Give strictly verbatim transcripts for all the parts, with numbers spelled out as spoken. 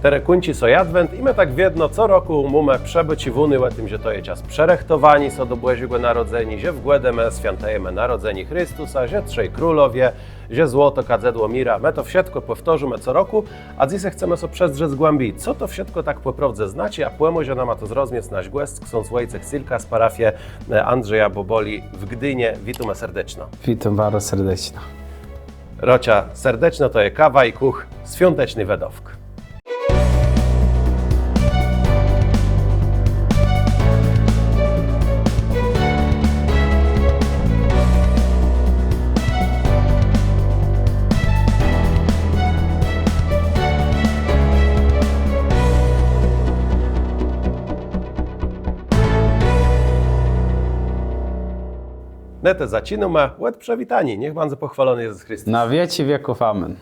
Terô kùńczi sã adwent i më tak wiedno co rokù mómë przëbôcziwóné ò tim, że to je czas przërëchtowaniô sã do Bòżégò Narodzeniô, że w Gòdë më swiãtëjemë narodzenié Christusa, że Trzej Królowie, że złoto, kadzëdło, mira. Më to wszëtkò pòwtôrzómë co rokù, a dzysô chcemë sã przezdrzec głãbi, co to wszëtkò tak pò prôwdze znaczi, a pòmòże nama to zrozmiec nasz gòsc, ksądz Wòjcech Cylka z parafie, e, Andrzeja Bòbòli w Gdini. Witómë serdeczno. Witóm baro serdeczno. Rôczã serdeczno, to je Kawa i Kùch, swiąteczny wëdôwk. Në tej zaczinómë òd przëwitaniô. Niech bãdze pòchwôlony Jezës Christus. Na wieczi wieków. Amen.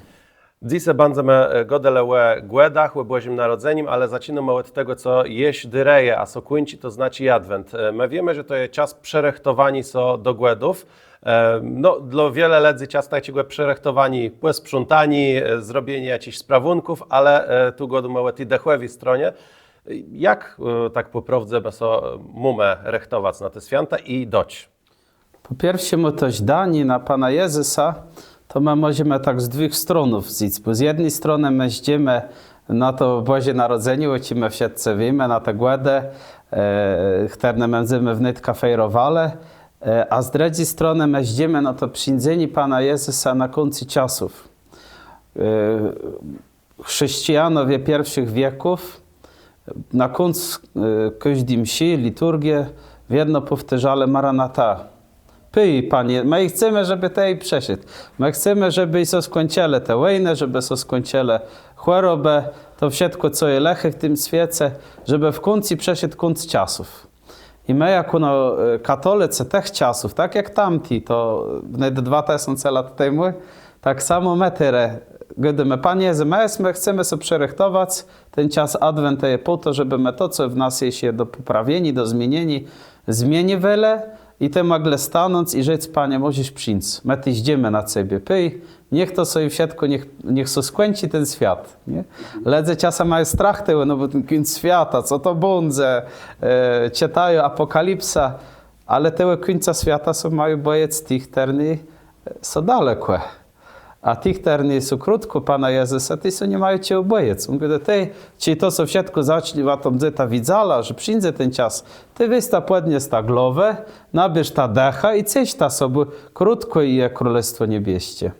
Dzysô bãdzemë, e, gôdelë ò Gòdach, ò Bòżim Narodzenim, ale zaczinómë òd tegò, co jesz dërëje, a sã kùńczi, to znaczi adwent. E, më wiémë, że to je czas przërëchtowaniô sã do Gòdów. E, no, dlô wiele lëdzy czas taczégò przërëchtowaniô, pòsprzątaniô, e, zrobieniô jaczichs sprawùnków, ale, e, tu gôdómë ò ti dëchòwi stronie. Jak, e, tak pò prôwdze më sã, e, mómë rëchtowac na te swiãta i do czegò? Pò pierszémù, to żdanié na Pana Jezësa, to më mòżemë tak z dwùch stronów widzec, bò z jedny stronë më żdżemë na to Bòżé Narodzenié, ò czim më wszëtcë wiémë, na te Gòdë, e, chtërne më bãdzemë wnetka fejrowelë, e, a z drëdżi stronë më żdżemë na to przińdzenié Pana Jezësa na kùńcu czasów. E, Chrzescëjanowie pierszich wieków na kùńc, e, kòżdi mszë, liturgie wiedno pòwtôrzelë: Maranata. Pòj, Panie, më chcemë, żebë Të przëszedł. Më chcemë, żebë sã skùńczëłë te wòjnë, żebë sã skùńczëłë chòrobë, to wszëtkò, co je lëché w tim swiece, żebë w kùńcu przëszedł kùńc czasów. I më, jakò, no, e, katolëcë tëch czasów, tak jak tamti, to wnet dwa tësące lat temù, tak samò më terô gôdómë: Panie Jezë, më, më chcemë sã przërëchtowac, ten czas adwentu je pò to, żebë më to, co w nas je do pòprawieniô, do zmienieniô, zmieniwelë i Të mòglë stanąc i rzec: Panie, mòżesz przińc, më téż żdżemë na Cebie, pòj, niech to sã wszëtkò, niech, niech sã skùńczi ten swiat, nié? Lëdze czasã mają strach tegò, no bò ten kùńc swiata, co to bãdze, e, czëtają Apòkalipsã, ale tegò kùńca swiata sã mają bòjec tëch, chtërny, e, są dalekò. A tëch, chtërny są krótkò Pana Jezësa, ti sã ni mają czegò bòjec. Òn gôdô: Tej, czej to sã wszëtkò zacznie, wa to bãdzeta widzała, że przińdze ten czas, tej wezta, pòdniesta głowã, nabierzta dëcha i ceszta sã, bò krótkò je Królestwò Niebiesczé.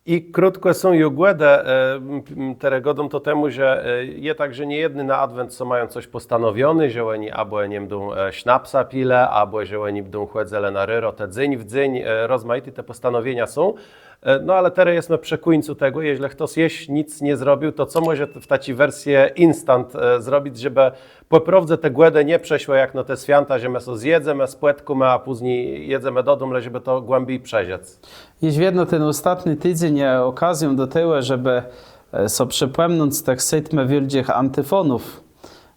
I krótkò są ju Gòdë, e, m, m, terô gôdóm to temù, że, e, je tak, że niejedny na adwent sã mają cos pòstanowioné, że òni abò nie mdą, e, sznapsa pilë, abò że òni mdą chòdzëlë na rôrotã dzéń w dzéń, e, rozmajité te pòstanowienia są. E, no ale terô jesmë przë kùńcu tegò, jeżlë chtos jesz nick nie zrobił, to co mòże w taczi wersji instant, e, zrobic, żebë pò prôwdze te Gòdë nie przeszłë jak na te swiãta, że më sã zjedzemë, spòtkómë, a pózni jedzemë dodóm, le żebë to głãbi przeżëc. Jesz wiedno ten òstatny tidzéń je òkazją do tegò, żebë, e, so przëpòmnąc tëch sétmë wiôldżich antifónów,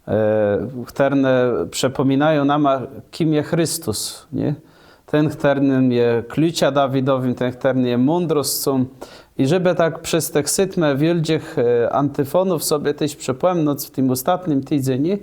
e, chtërne przëpòminają nama, kim je Christus, nié? Ten, chtërnym je kluczã Dawidowim, ten, chtërny je mądroscą. I żebë tak przez tëch sétmë wiôldżich, e, antifónów sobie téż przëpòmnąc w tim òstatnym tidzeniu,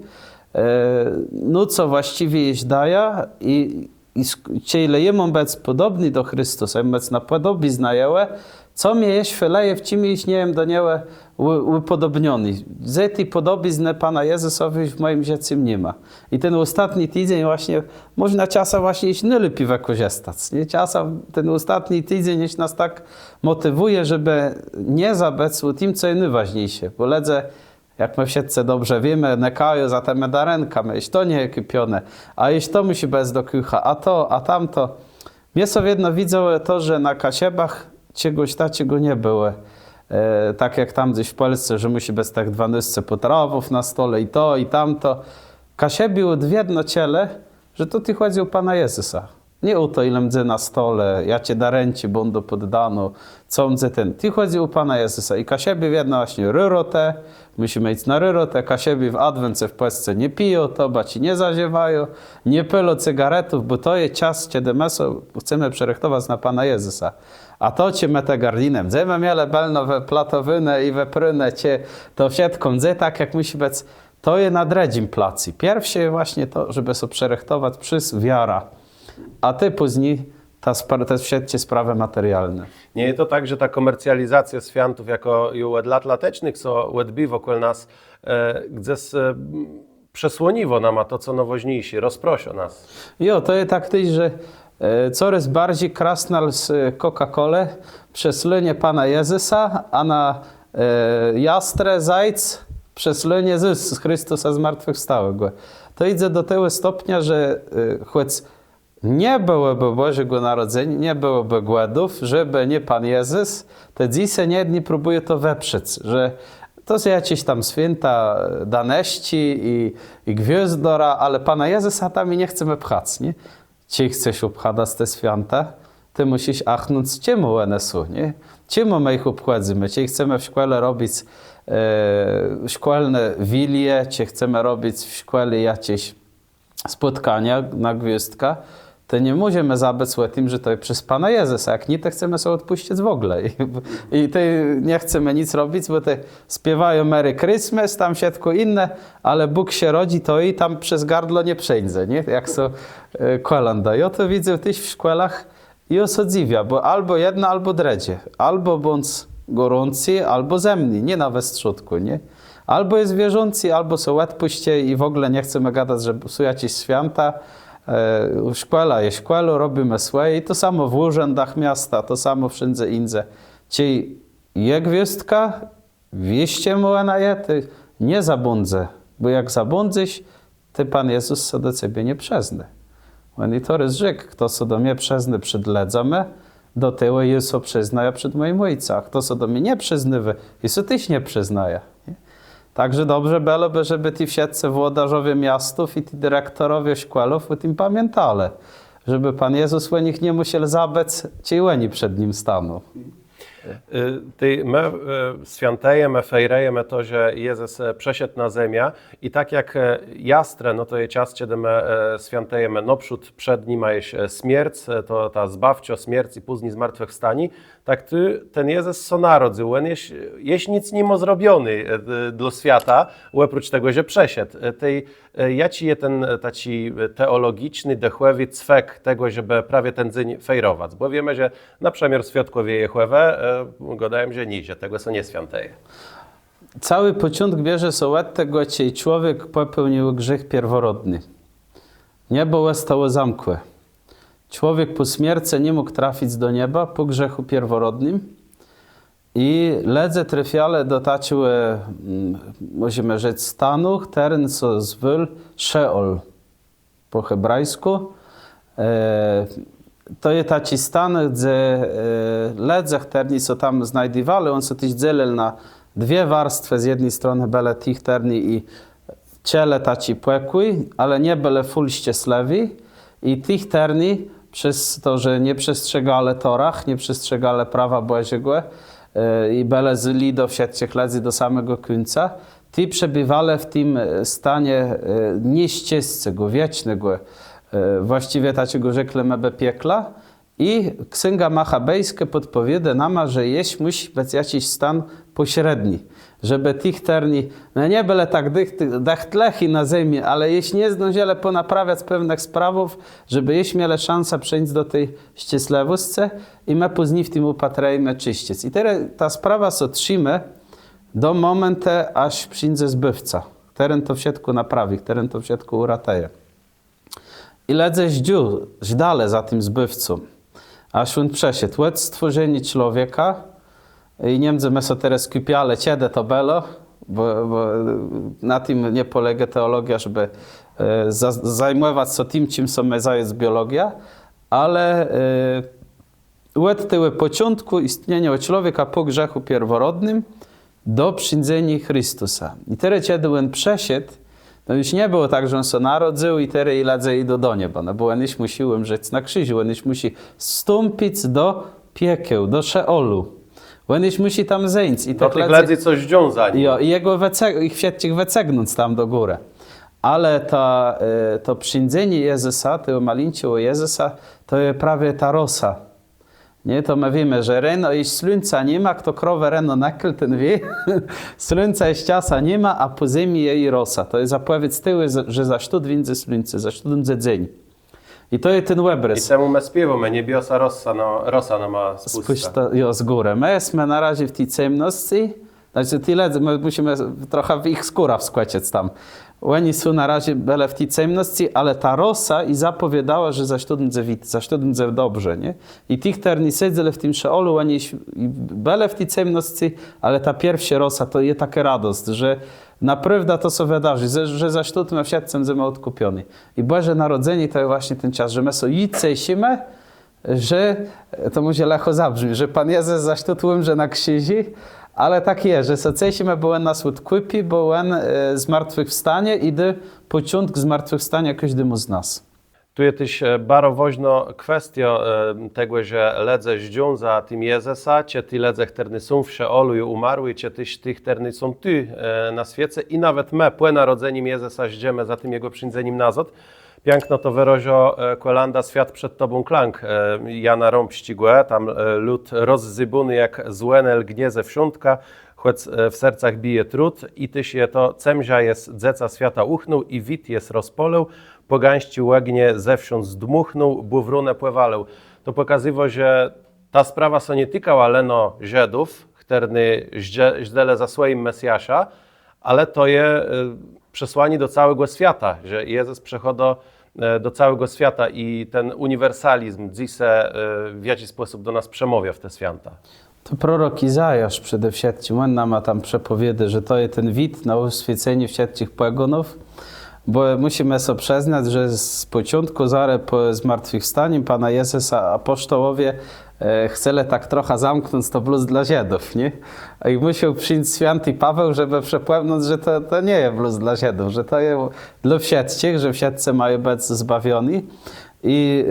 e, no co właściwie jesz dajã i, i sk-, czej le jô móm bëc pòdobny do Christusa, jô móm bëc na pòdobiznã Jegò, co mie jesz felëje, w czim jô jesz nie jem do Niegò ù-, ùpòdobniony. Że ti pòdobiznë Pana Jezësowi w mòjim żëcym ni ma. I ten òstatny tidzéń własnie, mòżna czasã własnie jesz nôlepi wëkòrzëstac, nié? Czasã ten òstatny tidzéń jesz nas tak mòtiwùje, żebë nie zabëc ò tim, co je nôwôżniészé. Bò lëdze, jak më wszëtcë dobrze wiémë, nëkają za tima darënkama, jesz to nie je kùpioné, a jesz to mùszi bëc do kùcha, a to, a tamto. Mie sã wiedno widzało to, że na Kaszëbach czegòs taczégò nie bëło. E, tak jak tam gdzes w Pòlsce, że mùszi bëc tëch dwanôsce pòtrawów na stole i to, i tamto. Kaszëbi òd wiedno czëlë, że to tu chòdzy ò Pana Jezësa. Nié ò to, ile mdze na stole, jaczé darënczi bãdą pòddóné, co mdze ten. Tu chòdzy ò Pana Jezësa. I Kaszëbi wiedno własnie roratë, mùszimë jic na roratë, Kaszëbi w adwence w Pòlsce nie pijô, tobaczi nie zażiwają, nie pôlą cygaretów, bò to je czas, czedë më sã chcemë przërëchtowac na Pana Jezësa. A to, czë më te gardinë mdzemë mielë bëlno wëplatowóné i wëpróné, czë to wszëtkò mdze tak, jak mùszi bëc, to je na drëdżim placu. Pierszé je własnie to, żebë sã przërëchtowac przez wiarã. A tej pózni ta spra-, te wszëtczé sprawë materialné. Nie je to tak, że ta kòmercjalizacjô swiãtów, jakô ju òd lat latecznëch sã òdbiwô kòl nas, e, gdzes, e, przesłoniwô nama to, co nôwôżniészé, rozproszô nas. Jo, to je tak téż, że, e, corôz barżi krasnal z, e, Coca-Colë przeslënie Pana Jezësa, a na, e, Jastrë zajc przeslënie Jezës Christusa zmartwëchwstałégò. To jidze do tegò stopnia, że, e, chòc nie bëłobë Bòżégò Narodzeniô, nie bëłobë Gòdów, żebë nié Pón Jezës, tej dzysô niejedny próbùją to wëprzec, że to są jaczés tam swiãta Danëszczi i, i Gwiôzdora, ale Pana Jezësa tam i nie chcemë pchac, nié? Czej chcesz òbchadac te swiãta, tej mùszisz achnąc, czemù òne są, nié? Czemù më jich òbchòdzymë? Czej chcemë w szkòle robic, e, szkòlné wilëje, czej chcemë robic w szkòle jaczés spòtkania na Gwiôzdkã, tej ni mòżemë zabëc ò tim, że to je przez Pana Jezësa. Jak nié, tej chcemë so òdpùscëc w ògóle. I, i tej nie chcemë nic robic, bò tej spiéwają Merry Christmas, tam wszëtkò jinné, ale Bóg się rodzi, to i tam przez gardło nie przeńdze, nié? Jak sã, e, kòlãdô. I ò to widzã téż w szkòłach, i jô sã dzëwiã, bò abò jedno, abò drëdżé. Abò bądz gòrący, abò zëmny, nié na westrzódkù, nié? Abò jes wierzący, abò so òdpùscë i w ògóle nie chcemë gadac, że są jaczés swiãta. E, szkòła je szkòłą, robimë swòje i to samò w ùrzãdach miasta, to samò wszãdze jindze. Czej je Gwiôzdka, wiész, czemù òna je, tej nie zabãdzë, bò jak zabãdzesz, tej Pón Jezës sã do cebie nie przëznô. Òn i to rôz rzekł: „Chto sã do mie przëznô przed lëdzama, do tegò jô sã przëznajã przed mòjim Òjcã. Chto sã do mie nie przëznôwô, jô sã téż nie przëznajã”, nié? Tak że dobrze bëłobë, żebë ti wszëtcë włodôrzowie miastów i ti direktorowie szkòłów ò tim pamiãtelë, żebë Pón Jezës ò nich nie mùszôł zabëc, czej òni przed nim stóną. Y, tej më, y, swiãtëjemë, fejrëjemë to, że Jezës, e, przëszedł na zemiã i tak jak, e, Jastrë, no to je czas, czedë më, e, swiãtëjemë nôprzód przed nim, a jesz, e, smierc, e, to ta zbawczô smierc i pózni zmartwëchwstanié, tak tu ten Jezës sã narodzył, òn jesz, jesz nick ni mô zrobioné, e, d-, dlô swiata, òprócz tegò, że przëszedł. E, tej E, jaczi je ten, e, taczi, e, teòlogiczny, dëchòwi cwek tegò, żebë prawie ten dzéń fejrowac? Bò wiémë, że na przëmiôr Swiôdkòwie Jehòwë, e, gôdają, że nié, że tegò sã nie swiãtëje. Całi pòczątk bierze sã òd tegò, czej człowiek pòpełnił grzéch pierworodny. Niebò òstało zamkłé. Człowiek pò smiercë ni mógł trafic do nieba pò grzechù pierworodnym. I lëdze trafialë do taczégò, mm, mòżemë rzec, stanu, chtëren sã zwôł Szeòl pò hebrajskù. E, to je taczi stan, gdze, e, lëdze, chtërny sã tam znajdiwelë, òn sã téż dzelił na dwie warstwë. Z jedny stronë bëlë ti, chtërny i czëlë taczi pòkój, ale nie bëlë fùl szczeslëwi. I ti, chtërny przez to, że nie przestrzegalë Torah, nie przestrzegalë prawa Bòżégò, e, i bëlë zli do wszëtczich lëdzy do samégò kùńca, ti przebiwelë w tim, e, stanie, e, nieszczescégò, wiecznégò, e, włascëwie taczégò, rzeklëbë, piekła. I Ksãga Machabejskô pòdpòwiôdô nama, że jesz mùszi bëc jaczis stan pòsredni, żebë ti, chtërny, no, nie bëlë tak dëcht-, dëcht lëchi na zemi, ale jesz nie zdążëlë pònaprôwiac pewnëch sprawów, żebë jesz mielë szansã przeńc do ti szczeslëwòscë. I më pózni w tim ùpatrëjemë czëscëc. I terô ta sprawa sã trzimie do mòmentu, jaż przińdze Zbôwca, chtëren to wszëtkò naprawi, chtëren to wszëtkò ùratëje. I lëdze żdżą, żdelë za tim Zbôwcą, jaż òn przëszedł. Òd stwòrzeniô człowieka, i nie mdzemë sã terô skùpialë, czedë to bëło, bò, bò na tim nie pòlégô teòlogiô, żebë, e, za-, zajmòwac sã tim, czim sã mô zając biologiô, ale, e, òd tegò pòczątkù jistnieniô człowieka pò grzechù pierworodnym do przińdzeniô Christusa. I terô, czedë òn przëszedł, No ju nie bëło tak, że òn sã narodzył i terô i lëdze jidą do nieba. No bò òn jesz mùszi ùmrzec na krziżu, òn jesz mùszi wstąpic do piekieł, do Szeòlu. Òn jesz mùszi tam zeńc i Do tëch lëdzy, co żdżą za nim. Jo, i jegò wëce-, jich wszëtczich wëcygnąc tam do górë. Ale ta, e, to przińdzenié Jezësa, tegò malinczégò Jezësa, to je prawie ta rosa. Nié, to më wiémë, że reno jesz słuńca ni ma, chto krowë reno nëkôł, ten wié. Słuńca jesz czasã ni ma, a pò zemi je i rosa. To je zapòwiédz tegò, że, że za sztót wińdze słuńce, za sztót wińdze dzéń. I to je ten òbrôz. I temù më spiéwómë, niebiosa rosa, no, rosa nama spùscë. Spùscë, jo, z górë. Më jesmë na razie w ti cemnoscë, znaczi, ti lëdze, më mùszimë trochã w jich skórã wskòczëc tam. Òni są na razie bëlë w ti cemnoscë, ale ta rosa i zapòwiôdała, że za sztót wińdze wid, za sztót wińdze dobrze, nié? I ti, chtërny sedzelë w tim Szeòlu, òni ś-, i bëlë w ti cemnoscë, ale ta pierszô rosa to je takô redosc, że naprôwdã to sã wëdarzi, że, że za sztót më wszëtcë mdzemë òdkùpiony. I Bòżé Narodzenié to je własnie ten czas, że më sã i ceszimë, że, to mòże lëchò zabrzmi, że Pón Jezës za sztót ùmrze na krziżu, ale tak je, że sã ceszimë, bò Òn nas òdkùpi, bò Òn, e, zmartwëchwstónie i dô pòczątk zmartwëchwstaniô kòżdémù z nas. Tu je téż, e, baro wôżnô kwestiô, e, tegò, że lëdze żdżą za tim Jezësã, czë ti lëdze, chtërny są w Szeòlu i ùmarłi, czë téż ti, chtërny są tu, e, na swiece i nawet më pò narodzenim Jezësa żdżemë za tim Jegò przińdzenim nazôd. Piãkno to wërôżô, e, kòlãda Swiat przed Tobą klãkł, e, Jana Rómpsczégò, tam, e, lud rozzëbóny jak zwònë lgnie zewsządka, chòc, e, w sercach bije trud, i téż je to: „Cemżã jes, dzeca, swiata ùchnął, i wid jes rozpôlił, pògańsczé ògnie zewsząd zdmùchnął, bò wrónë pòwalił”. To pòkazywô, że ta sprawa sã nie tikała leno Żëdów, chtërny żdże-, żdelë za swòjim Mesjaszã, ale to je, e, przesłanié do całégò swiata, że Jezës przëchôdô, e, do całégò swiata i ten ùniwersalizm dzysô, e, w jaczis spòsób do nas przemôwiô w te swiãta. To prorok Izajasz przede wszëtczim, òn nama tam przepòwiôdô, że to je ten wid na ùswiecenié wszëtczich pòganów, bò mùszimë so przëznac, że z pòczątkù, zarô pò zmartwëchwstanim Pana Jezësa, apòsztołowie, e, chcelë tak trochã zamknąc to blós dlô Żëdów, nié? A i mùszôł przińc swiãti Paweł, żebë przëpòmnąc, że to, to nie je blós dlô Żëdów, że to je dlô wszëtczich, że wszëtcë mają bëc zbawiony. I,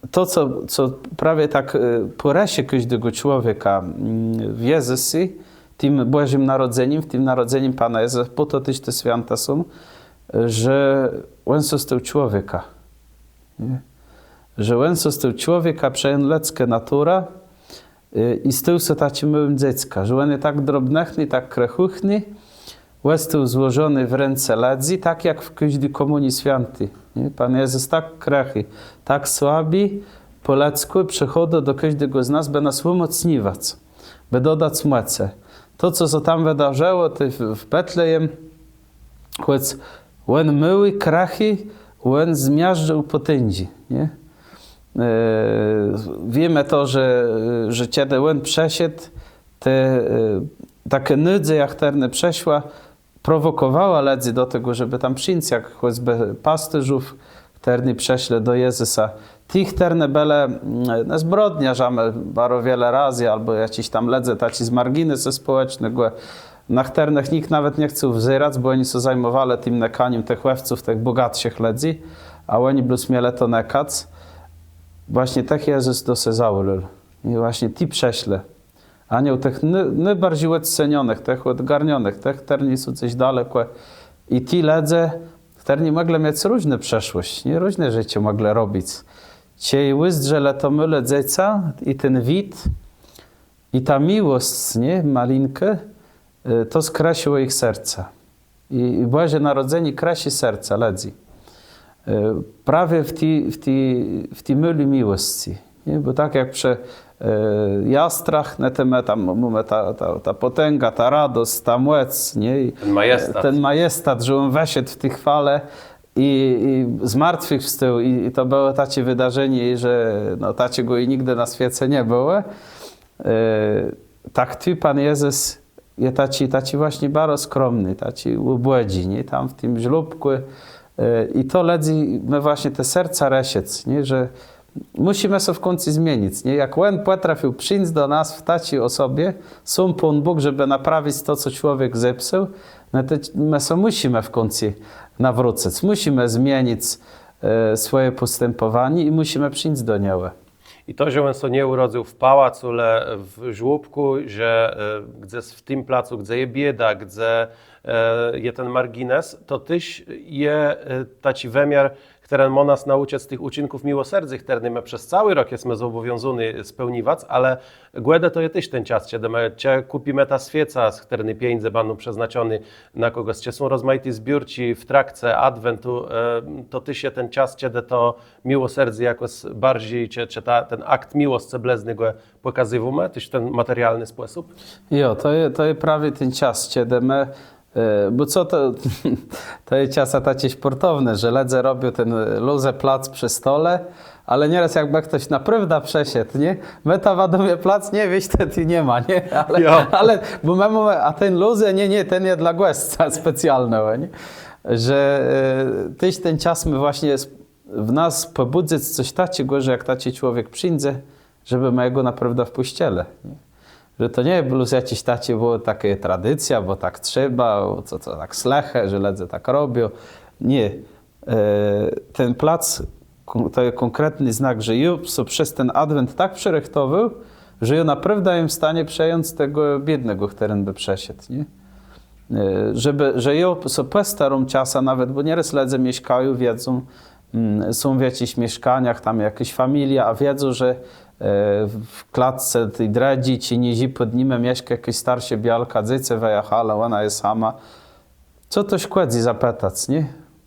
e, to, co, co prawie tak, e, pòrëszô kòżdégò człowieka, mm, w Jezësu, tim Bòżim Narodzenim, w tim narodzenim Pana Jezësa, pò to téż te swiãta są, e, że Òn sã stôł człowiekã. Nié? Że Òn sã stôł człowiekã, przëjął lëdzką naturã, e, i stôł sã taczim môłim dzeckã, że Òn je tak drobnëchny, tak krëchùchny, òstôł złożony w rãce lëdzy, tak jak w kòżdi kòmùnii swiãti, nié? Pón Jezës tak krëchi, tak słabi, pò lëdzkù przëchôdô do kòżdégò z nas, bë nas ùmòcniwac, bë dodac mòcë. To, co sã tam wëdarzëło, to w, w Betlejem, chòc Òn môłi, krëchi, Òn zmiażdżôł pòtãdżi, nié? E, wiémë to, że, że czedë Òn przëszedł, te, e, takô nôdzeja, chtërna przëszła, prowòkòwała lëdzy do tegò, żebë tam przińc, jak chòcbë pastërzów, chtërny przëszlë do Jezësa. Ti, chtërny bëlë, mm, no, zbrodniarzama baro wiele razy, abò jaczis tam lëdze taczi z marginesu spòłecznégò, na chtërnëch nicht nawet nie chcôł wzerac, bò òni sã zajmòwelë tim nëkanim tëch òwców, tëch bògatszich lëdzy, a òni blós mielë to nëkac. Własnie tëch Jezës do se zawòłôł. I własnie ti przëszlë. Anioł tëch nô-, nôbarżi òdcënionëch, tëch òdgarnionëch, tëch, chtërny są gdzes dalekò. I ti lëdze, chtërny mòglë miec różną przeszłosc, nié? Różné rzeczë mòglë robic. Czej ùzdrzelë to môłé dzecã i ten wid, i ta miłosc, nié? Malinkô, e, to skrëszëło jich serca. I, i Bòżé Narodzenié krëszi serca lëdzy. E, prawie w ti, w ti, w ti môłi miłoscë, nié? Bò tak jak przë, e, Jastrach, no to më tam mómë ta, ta, ta pòtãga, ta redosc, ta mòc, nié? I ten majestat. Ten majestat, że òn wëszedł w ti chwale i, i zmartwëchwstôł, i, i to bëło taczé wëdarzenié, że, no, taczégò i nigdë na swiece nie bëło. E, tak tu Pón Jezës je taczi, taczi własnie baro skromny, taczi ùbòdżi, nié? Tam w tim żłóbkù. E, i to lëdzy, mô własnie te serca rëszëc, nié? Że, Mùszimë sã w kùńcu zmienic, nié? Jak òn pòtrafił przińc do nas w taczi òsobie, sóm Pón Bóg, żebë naprawic to, co człowiek zepsuł, no to më sã mùszimë w kùńcu nawrócëc, mùszimë zmienic e, swòje pòstãpòwanié i mùszimë przińc do Niegò. I to, że òn sã nie ùrodzył w pałacu, le w żłóbkù, że e, gdzes w tim placu, gdze je biéda, gdze e, je ten margines, to téż je e, taczi wëmiar, chtëren mô nas naùczëc z tëch ùczinków miłoserdza, chtërne më przez całi rok jesmë zòbòwiązóny spełniwac, ale Gòdë to je téż ten czas, czedë më czë kùpimë tã swiécã, z chtërny pieniãdze bãdą przeznaczoné na kògòs, czë są rozmajité zbiórczi w trakce adwentu, e, to téż je ten czas, czedë to miłoserdzé jakòs barżi, czë, czë ta, ten akt miłoscë blëznégò pòkazywómë, téż w ten materialny spòsób. Jo, to je, to je prawie ten czas, czedë më E, bò co to, to je czasã taczé szpòrtowné, że lëdze robią ten e, lózy plac przë stole, ale nierôz jakbë chtos naprôwdã przëszedł, nié? Më tam w Adamie plac, nié, wiész, tej tu ni ma, nié? Ale, Jo. ale, bò më mómë, a ten lózy, nié, nié, ten je dlô gòsca specjalnégò, nié? Że e, téż ten czas mô własnie sp- w nas pòbùdzëc cos taczégò, że jak taczi człowiek przińdze, żebë më gò naprôwdã wpùscëlë, nié? Że to nie je blós jaczis taczi, bò takô tradicjô, bò tak trzeba, co, co tak słëchô, że lëdze tak robią. Nié. E, ten plac, kò- to je kònkretny znak, że jô sã przez ten adwent tak przërëchtowôł, że jô naprôwdã jem w stanie przëjąc tegò biédnégò, chtëren bë przëszedł, nié? E, żebë, że jô sã pòstaróm czasã nawet, bò nierôz lëdze mieszkają, wiedzą, mm, są w jaczichs mieszkaniach, tam jakôs familiô, a wiedzą, że e, w klôtce ti drëdżi czë niżi pòd nima mieszkô jakôs starszô białka, dzecë wëjachałë, òna je sama. Co to szkòdzy zapëtac, nié?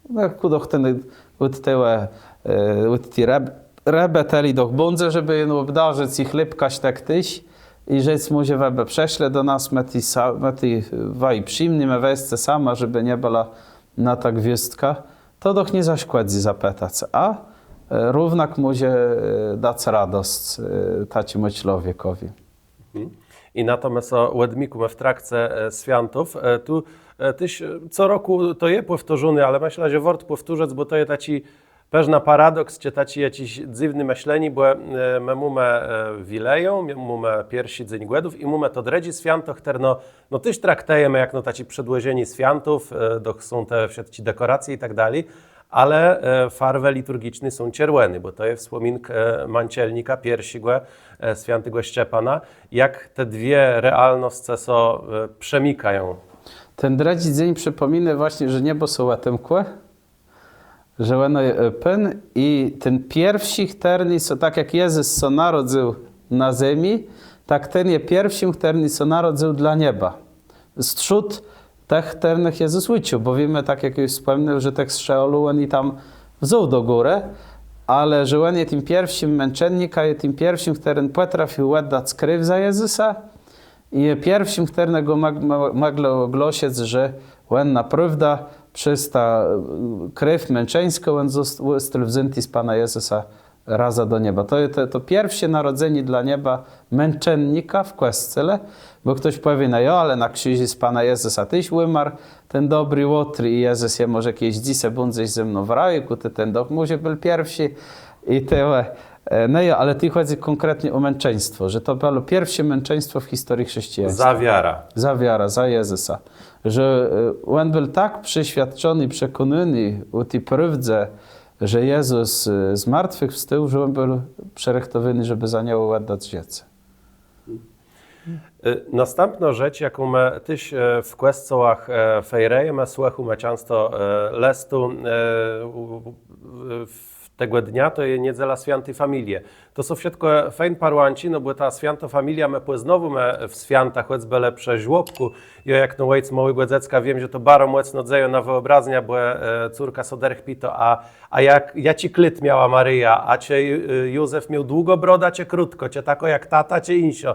No, kùdôch ten òd tegò, e, òd ti rëb- rëbë tëli doch bãdze, żebë jã òbdarzëc i chlebkã sztëk téż. I rzec mù, że wa bë przëszlë do nas, më ti sa- më ti waji przëjimni, më wezce sama, żebë nie bëła na tã gwiôzdkã. To doch nie zaszkòdzy zapëtac, a e, równak mòże e, dac redosc e, taczémù człowiekòwi. Mhm. I na to më sã òdmikómë w trakce e, swiãtów. E, tu e, téż e, co rokù to je pòwtôrzóné, ale mëszlã, że wôrt pòwtórzëc, bò to je taczi pewny paradoks, czë taczé jaczés dzywné mëszlenié, bò e, më mómë e, Wilëjã, më mómë pierszi dzéń Gòdów i mómë to drëdżé swiãto, chtërno no téż traktëjemë jak no taczé przedłużenié swiãtów, e, doch są te wszëtczé dekòracje i tak dali, ale e, farwë liturgiczné są czerwòné, bò to je wspòmink e, mãczelnika pierszégò, e, swiãtégò Szczepana. Jak te dwie realnoscë sã e, przenikają? Ten drëdżi dzéń przëpòminô własnie, że niebò sã òtemkło, że òno je òpen i ten pierszi, chtërny sã, tak jak Jezës sã narodzył na zemi, tak ten je pierszim, chtërny sã narodzył dlô nieba. Strzód tëch, chtërnëch Jezës ùcził, bò wiémë, tak jak ju wspòmniôł, że tëch z Szeòlu òn i tam wzął do górë, ale że òn je tim pierszim mãczennikã, je tim pierszim, chtëren pòtrafił òddac krew za Jezësa, i je pierszim, chtërnégò mòg- mò- mòglë ògłosëc, że òn naprôwdã przez tã e, krew mãczeńską òn zost- òstôł wzãti z Panã Jezësã razã do nieba. To je to, to pierszé narodzenié dlô nieba mãczennika w Kòscele, bò chtos pòwié, no jo, ale na krziżu z Panã Jezësã téż ùmarł ten dobri łotr i Jezës je mòże jaczis dzysô bãdzesz ze mną w raju, kò të ten doch mòże béł pierszi i tëli. E, no jo, ale tu chòdzy kònkretnie ò mãczeństwò, że to bëło pierszé mãczeństwò w historii chrzescëjaństwa. Za wiarã. Za wiarã, za Jezësa. Że e, òn béł tak przeswiôdczony, przekònóny ò ti prôwdze, że Jezës e, z martwëch wstôł, że òn béł przërëchtowóny, żebë za niegò òddac żëcé. E, nastãpnô rzecz, jaką më téż e, w kòscołach e, fejrëjemë, słëchómë czãsto e, lëstu e, ù- ù- w- tegò dnia, to je Niedzela Swiãti Familie. To są wszëtkò fejn parłãczi, no bò tã Swiãtą Familiã më pòznôwómë w swiãta, chòcbë le przë żłóbkù. Jô jak no òjc môłégò dzecka wiém, że to baro mòcno dzejô na wëòbrazniã, bò e, córka sã derch pitô, a A jak, jaczi klét miała Marija, a czë Józef miôł długą brodã, czë krótką, czë taką jak tata, czë jinszą.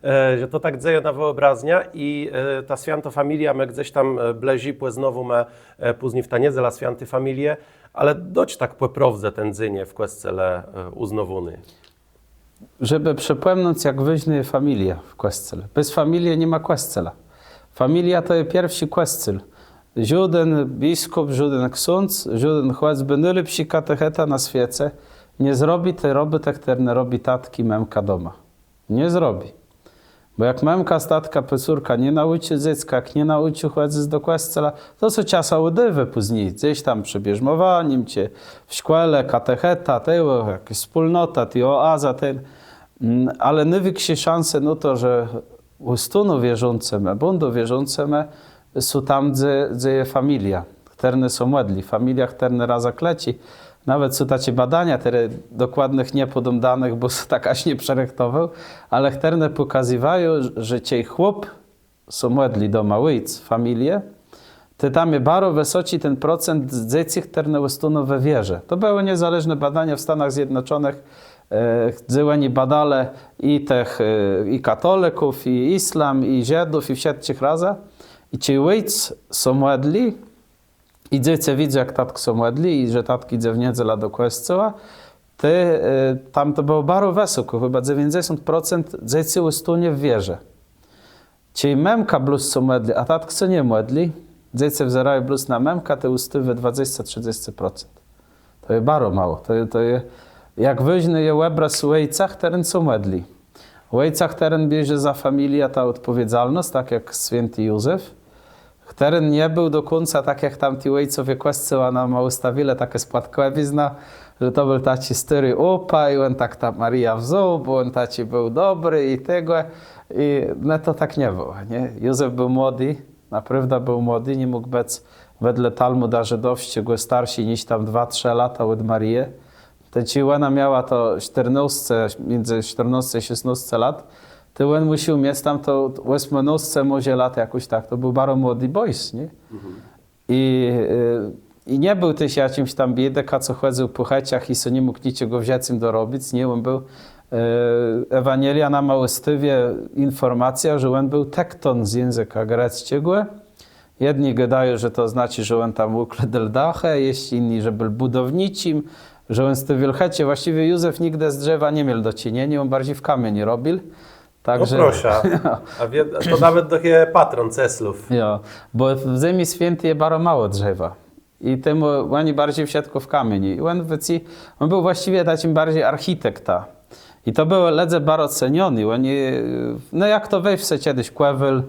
E, że to tak dzejô na wëòbrazniã i e, tã Swiãtą Familiã më gdzes tam e, blëżi pòznôwómë e, pózni w tã Niedzelã Swiãti Familie, ale doch tak pò prôwdze ten dzéń je w Kòscele e, ùznôwóny. Żebë przëpòmnąc, jak wôżnô je familiô w Kòscele. Bez familie ni ma Kòscoła. Familiô to je pierszi Kòscół. Żóden biskùp, żóden ksądz, żóden chòcbë nôlepszi katecheta na swiece Nie zrobi ti robòtë, chtërną robi tatk i mëmka doma. Nie zrobi. Bò jak mëmka z tatkã pò córkã nie naùczi dzecka, jak nie naùczi chòdzëc do kòscoła, to sã czasã ùdôwô pózni, gdzes tam przë bierzmòwanim, czë w szkòle, katecheta, tegò, jakôs wspólnota, ti oaza, ten. Mm, ale nôwikszé szanse na to, że òstóną wierzącyma, bãdą wierzącyma, są tam, dze, dze je familiô, chtërna sã mòdli, familiô, chtërna razã klëczi. Nawet są taczé badania, terô dokładnëch nie pòdóm danëch, bò sã tak jaż nie przërëchtowôł, ale chtërne pòkazywają, że czej chłop sã mòdli doma, òjc familie, tej tam je baro wësoczi ten procent dzecy, chtërne òstóną we wierze. To bëłë niezależné badania w Stanach Zjednoczonëch, e, dze òni badelë i tëch, e, i katolëków, i islam, i Żëdów, i wszëtczich razã. I czej òjc sã mòdli, i dzecë widzą, jak tatk sã mòdli, i że tatk jidze w niedzelã do kòscoła, tej, e, tam to bëło baro wësokò, chëba dzewiãcdzesąt procent dzecy òstónie w wierze. Czej mëmka blós sã mòdli, a tatk sã nie mòdli, dzecë wzérają blós na mëmkã, tej òstôwô dwadzesce, trzëdzesce procent. To je baro mało. To je, to je, jak wôżny je òbrôz òjca, chtëren sã mòdli. Òjca, chtëren bierze za familiã tã òdpòwiedzalnosc, tak jak swiãti Józef, chtëren nie béł do kùńca tak, jak tam ti òjcowie Kòscoła nama òstawilë, takô spôdkòwizna, że to béł taczi stôri òpa i òn tak tã Mariã wzął, bò òn taczi béł dobri i tegò. I no to tak nie bëło, nié? Józef béł młodi, naprôwdã béł młodi, ni mógł bëc wedle Talmùda żëdowsczégò starszi niż tam dwa, trzë lata òd Marie. Tej czej òna miała to sztërnôsce, midzë sztërnôsce a szesnôsce lat, tej òn mùszôł miec tam to òsmënôsce mòże lat jakòs tak. To béł baro młodi bòjs, nié? Mhm. I, e, i nie béł téż jaczims tam biédôkã, co chòdzył pò chëczach i so ni mógł niczegò w żëcym dorobic, nié? Òn béł, e, Ewanieliô nama òstôwiô infòrmacjã, że òn béł tekton z jãzëka grecczégò. Jedny gôdają, że to znaczi, że òn tam ùkłôdôł dachë, jesz jiny, że béł bùdowniczim, że òn stôwiôł chëcze. Włascëwie Józef nigdë z drzewa ni miôł do czënieniô, òn barżi w kamiéń robił. Tak że... Proszã. A wie, to nawet doch je patrón Ceslów. Jo, bò w Zemi Swiãti je baro mało drzewa. I temù òni barżi wszëtkò w kamiéń. I òn wëcy-, òn béł włascëwie taczim barżi architektã. I to bëlë lëdze baro ceniony. Òni, no jak to we wsë czedës kòwôl,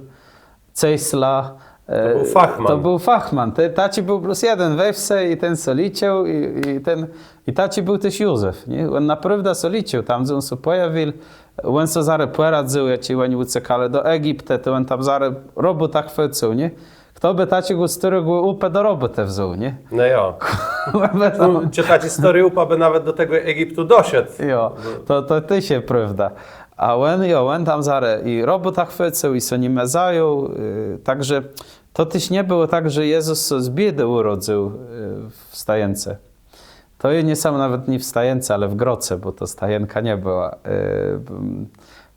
cesla, e, to béł fachman. To béł fachman. Te, taczi béł blós jeden we wsë i ten sã licził i, i ten, i taczi béł téż Józef, nié? Òn naprôwdã sã licził, tam, dze òn sã pòjawił, òn so zarô pòradzył, jak òni ùcékalë do Egiptu, to òn tam zarô robòtã chwëcył, nié? Chto bë taczégò stôrégò òpã do robòtë wzął, nié? No jo. Kùrwa, no. Czë taczi stôri òpa bë nawet do tegò Egiptu doszedł. Jo, to, to téż je prôwda. A òn, jo, òn tam zarô i robòtã chwëcył, i sã nima zajął, y, tak że to téż nie bëło tak, że Jezës sã z biédë ùrodzył, y, w stajence. To je nié sóm nawet nié w stajence, ale w groce, bò to stajenka nie bëła. Y,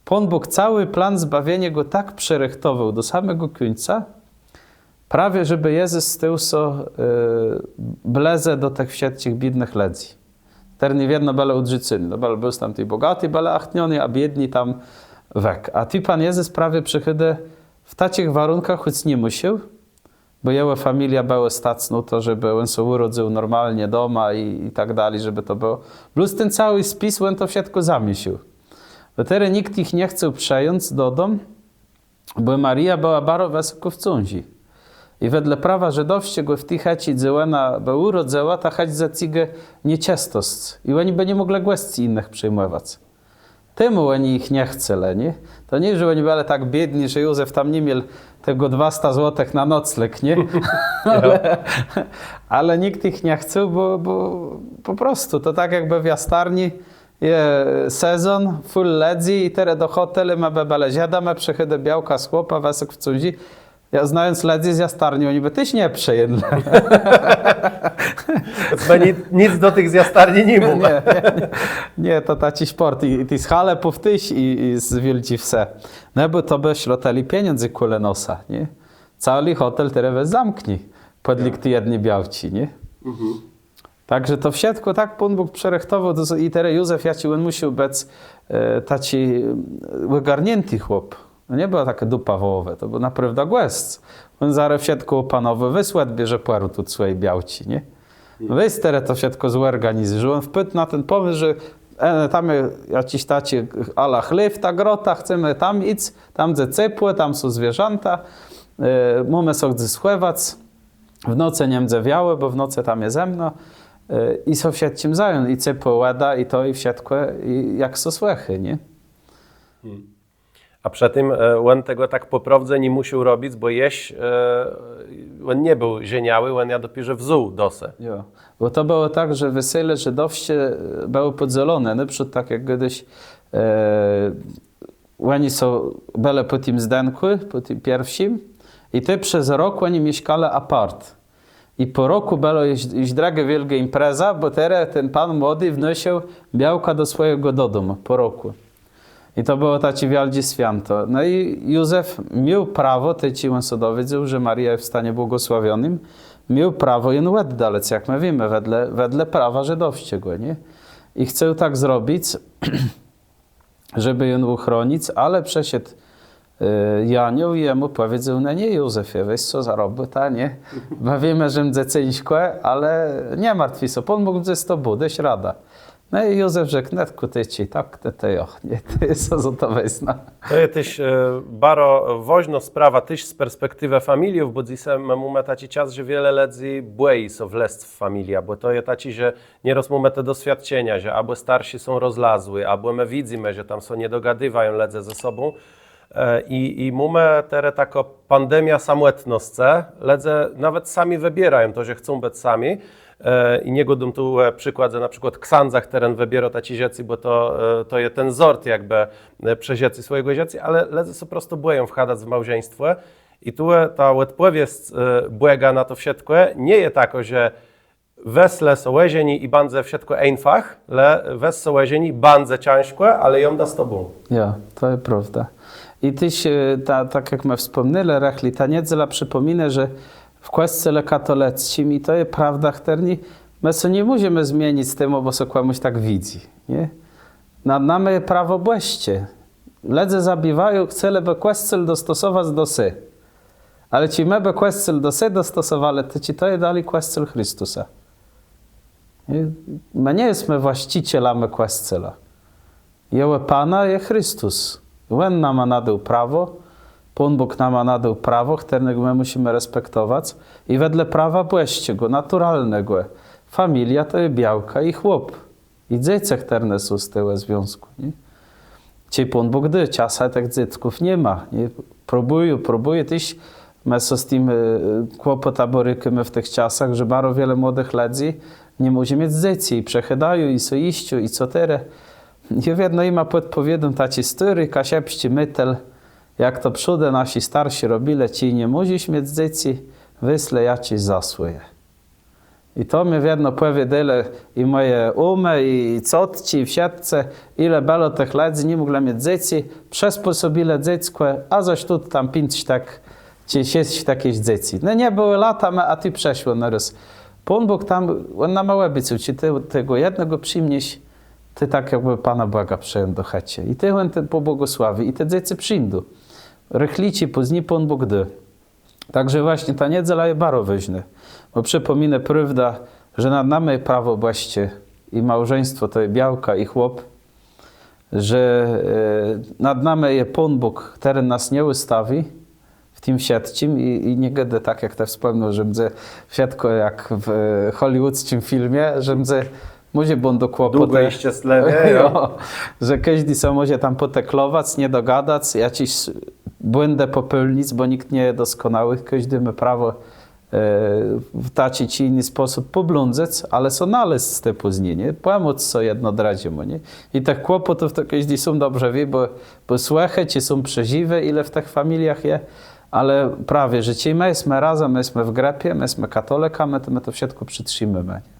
Pón Bóg całi plan zbawieniô gò tak przërëchtowôł do samégò kùńca, prawie żebë Jezës stôł sã, y, blëżi do tëch wszëtczich biédnëch lëdzy. Chtërny wiedno bëlë òdrzucony. No, bëlë, béł tam ti bògati, bëlë achtniony, a biédny tam wek. A tu Pón Jezës prawie przëchôdô w taczich warënkach, chòc nie mùszôł, bò jegò familiã bëło stac na to, żebë òn sã ùrodzył normalnie doma i, i tak dali, żebë to bëło. Blós ten całi spis, òn to wszëtkò zamiészôł. Bò terô nicht jich nie chcôł przëjąc do dóm, bò Maria bëła baro wësokò w cążi. I wedle prawa żëdowsczégò w ti chëczi, dze òna bë ùrodzëła, ta chëcz zacygô nieczëstosc. I òni bë ni mòglë gòscy jinëch przëjmòwac. Temù òni jich nie chcelë, nié? To nié, że òni bëlë tak biédny, że Józef tam ni miôł tegò dwasta złotëch na nocleg, nié? Ale, ale nicht jich nie chcôł, bò, bò pò prostu to tak jakbë w Jastarni je sezón, fùl lëdzy i terô do hòtelu, ma bë bëlë Żëdama, przëchôdô białka z chłopã, wësok w cążi. Jô, znając lëdzy z Jastarni, òni bë téż nie przëjãlë. Bò ni-, nic do tëch z Jastarni ni móm. Nié, nié, nié. Nié, to taczi szpòrt. I, i ti z Halëpów téż, i, i z Wiôldżi Wsë. No bò to bë szło tëli pieniãdzy kòle nosa, nié? Całi hòtel terô wez zamkni. Pòdlégô ti jedny białczi, nié? Mhm. Tak że to wszëtkò tak Pón Bóg przërëchtowôł, to s-, i terô Józef, jaczi òn mùszôł bëc, e, taczi, e, ògarniãti chłop. No nie bëła takô dupa wòłowô, to béł naprôwdã gòsc. Òn zarô wszëtkò òpanowôł, wez òdbierz pôrã tu swòji białczi, nié? Wejs terô to wszëtkò zòrganizëj, że òn wpôdł na ten pòmësł, że e, tam je jaczis taczi ala chléw, ta grota, chcemë tam jic, tam dze cepło, tam są zwierzãta, e, mómë sã dze schòwac, w nocë nie mdze wiało, bò w nocë tam je zëmno, e, i sã wszëtczim zajął, i cepłô wòda, i to, i wszëtkò, i jak sã słëchô, nié? A przë tim e, òn tegò tak pò prôwdze nie mùszôł robic, bò jesz e, òn nie béł żeniałi, òn jã dopiérze wzął do se. Jo, bò to bëło tak, że wesele żëdowsczé e, bëłë pòdzeloné, na przëkłôd tak jak czedës e, òni są, bëlë pò tim zdënkù, pò tim pierszim, i tej przez rok òni mieszkelë apart. I pò rokù bëło jesz, jesz drëgô wiôlgô impreza, bò terô ten pón młodi wnosył białkã do swòjégò dodomù, pò rokù. I to bëło taczé wiôldżé swiãto. No i Józef miôł prawò, tej czej òn sã dowiedzôł, że Maria je w stanie błogòsławionym, miôł prawò jã òddalëc, jak më wiémë, wedle, wedle prawa żëdowsczégò, nié? I chcôł tak zrobic, żebë jã ùchronic, ale przëszedł e, janiół i jemù pòwiedzôł: „No nié, Józefie, wez co za robòtã, nié? Bò wiémë, że mdze cãżkò, ale nie martwi sã, Pón Bóg mdze z tobą, dôsz radã”. No i Józef rzekł: „No kù tej czej tak, tej, tej jo, nié, tej jô sã za to wezmã”. To je téż e, baro wôżnô sprawa, téż z perspektiwë familiów, bò dzysô më mómë taczi czas, że wiele lëdzy bòji sã wlezc w familiã, bò to je taczé, że nierôz mómë te doswiôdczenia, że abò starszi są rozlazłi, abò më widzymë, że tam sã nie dogôdiwają lëdze ze sobą. E, i, I mómë terô taką pandemiã samòtnoscë. Lëdze nawet sami wëbiérają to, że chcą bëc sami. E, i nie gôdóm tu e, przëkłôd, że na przëkłôd ksãdza, chtëren wëbiérô taczé rzeczë, bò to, e, to je ten zort jakbë e, przeżëcô swòjégò żëcô, ale lëdze sã pò prostu bòją wchadac w małżeństwò. I tu e, ta òdpòwiédz e, Bòga na to wszëtkò nie je takô, że wez le sã òżeni i bãdze wszëtkò einfach, le wez sã òżeni, bãdze cãżkò, ale jô mdã z tobą. Jo, to je prôwda. I téż e, ta, tak jak më wspòmnelë rëchli, ta niedzela przëpòminô, że w kòscele katolëcczim, i to je prôwda, chtërny më sã ni mòżemë zmienic temù, bò sã kòmùs tak widzy, nié? Nad nama je prawò bòsczé. Lëdze zabiwają, chcelë bë kòscół dostosowac do se. Ale czej më bë kòscół do se dostosowelë, to czë to je dali kòscół Christusa? Nié? Më nie jesmë włascëcelama kòscoła. Jegò Panã je Christus. Òn nama nadôł prawò, Pón Bóg nama nadôł prawò, chtërnégò më mùszimë respektowac. I wedle prawa bòsczégò, naturalnégò, familiô to je białka i chłop. I dzecë, chtërne są z tegò związkù, nié? Czej Pón Bóg dô, czasã tëch dzecków ni ma, nié? Próbùją, próbùją, téż më sã z tim e, kłopòtã bòrikómë w tëch czasach, że baro wiele młodëch lëdzy ni mòże miec dzecy i przechôdają, i sã jiszczą, i co terô. I wiedno jima pòdpòwiôdóm taczi stôri kaszëbsczi mëtel, jak to przódë naszi starszi robilë: czej ni mòżesz miec dzecy, wez le jaczis za swòje. I to mie wiedno pòwiôdelë i mòje ómë, i cotczi, i wszëtcë, ile bëło tëch lëdzy, ni mòglë miec dzecy, przëspòsobilë dzeckò, a zôs tu tam piãc tak, czë szesc taczich dzecy. No nie bëło latama, a tu przëszło nôrôz. Pón Bóg tam, òn nama òbiecôł, czej të tegò jednégò przëjmniesz, të tak jakbë Pana Bòga przëjął do chëczë. I tej òn të pòbłogòsławi, i te dzecë przińdą. Rëchli czë pózni Pón Bóg dô. Tak że własnie ta niedzela je baro wôżnô, bò przëpòminô prôwdã, że nad nama je prawò bòsczé i małżeństwò to je białka i chłop, że e, nad nama je Pón Bóg, chtëren nas nie òstawi w tim wszëtczim i, i nie gôdô tak, jak të wspòmniôł, że mdze wszëtkò jak w e, hollywoodzczim filmie, że mdze Mòże bãdą kłopòtë. Długò i szczestlëwie, jo. Jo, że kòżdi sã mòże tam pòteklowac, nie dogadac, jaczis błãdë pòpełnic, bò nicht nie je doskònałi, kòżdi mô prawò e, w taczi czë jiny spòsób pòbłądzëc, ale sã nalezc z te pózni, nié? Pòmòc sã jedno drëdżémù, nié? I tëch kłopòtów to kòżdi sóm dobrze wié, bò, bò słëchô, czë sóm przeżiwô, ile w tëch familiach je, ale prawie, że czej më jesmë razã, më jesmë w grëpie, më jesmë katolëkama, to më to wszëtkò przëtrzimemë, nié?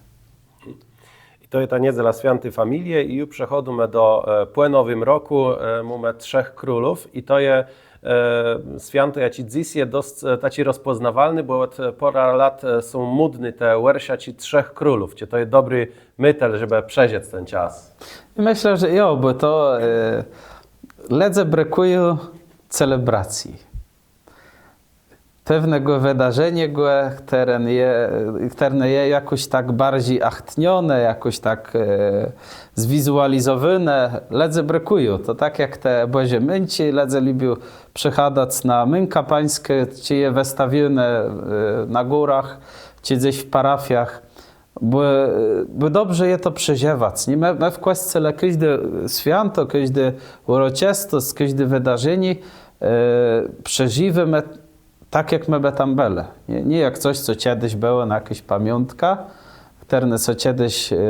I to je ta niedzela Swiãti Familie i ju przechòdzymë do e, pò Nowim Rokù, e, mómë Trzech Królów i to je e, swiãto, jaczé dzys je dosc e, taczé rozpòznôwalné, bò òd e, pôrã lat e, są módné te òrszaczi Trzech Królów. Czë to je dobri mëtel, żebë przeżëc ten czas? I mëszlã, że jo, bò to e, lëdze brëkùją celebracji. pewnégò wëdarzeniô, chtërne je, chtërne je jakòs tak barżi achtnioné, jakòs tak e, zwizualizowóné, lëdze brëkùją. To tak jak te Bòżé Mãczi, lëdze lubią przëchadac na Mãka Pańską, czë je wëstawioné e, na górach, czë gdzes w parafiach. Bò, bò dobrze je to przeżëwac. Nié? Më, më w Kòscele kòżdé swiãto, kòżdé ùroczëstosc, kòżdé wëdarzenié e, przeżiwómë tak, jak më bë tam bëlë. Nié, nié jak cos, co czedës bëło na jakôs pamiątka, chtërna sã czedës e,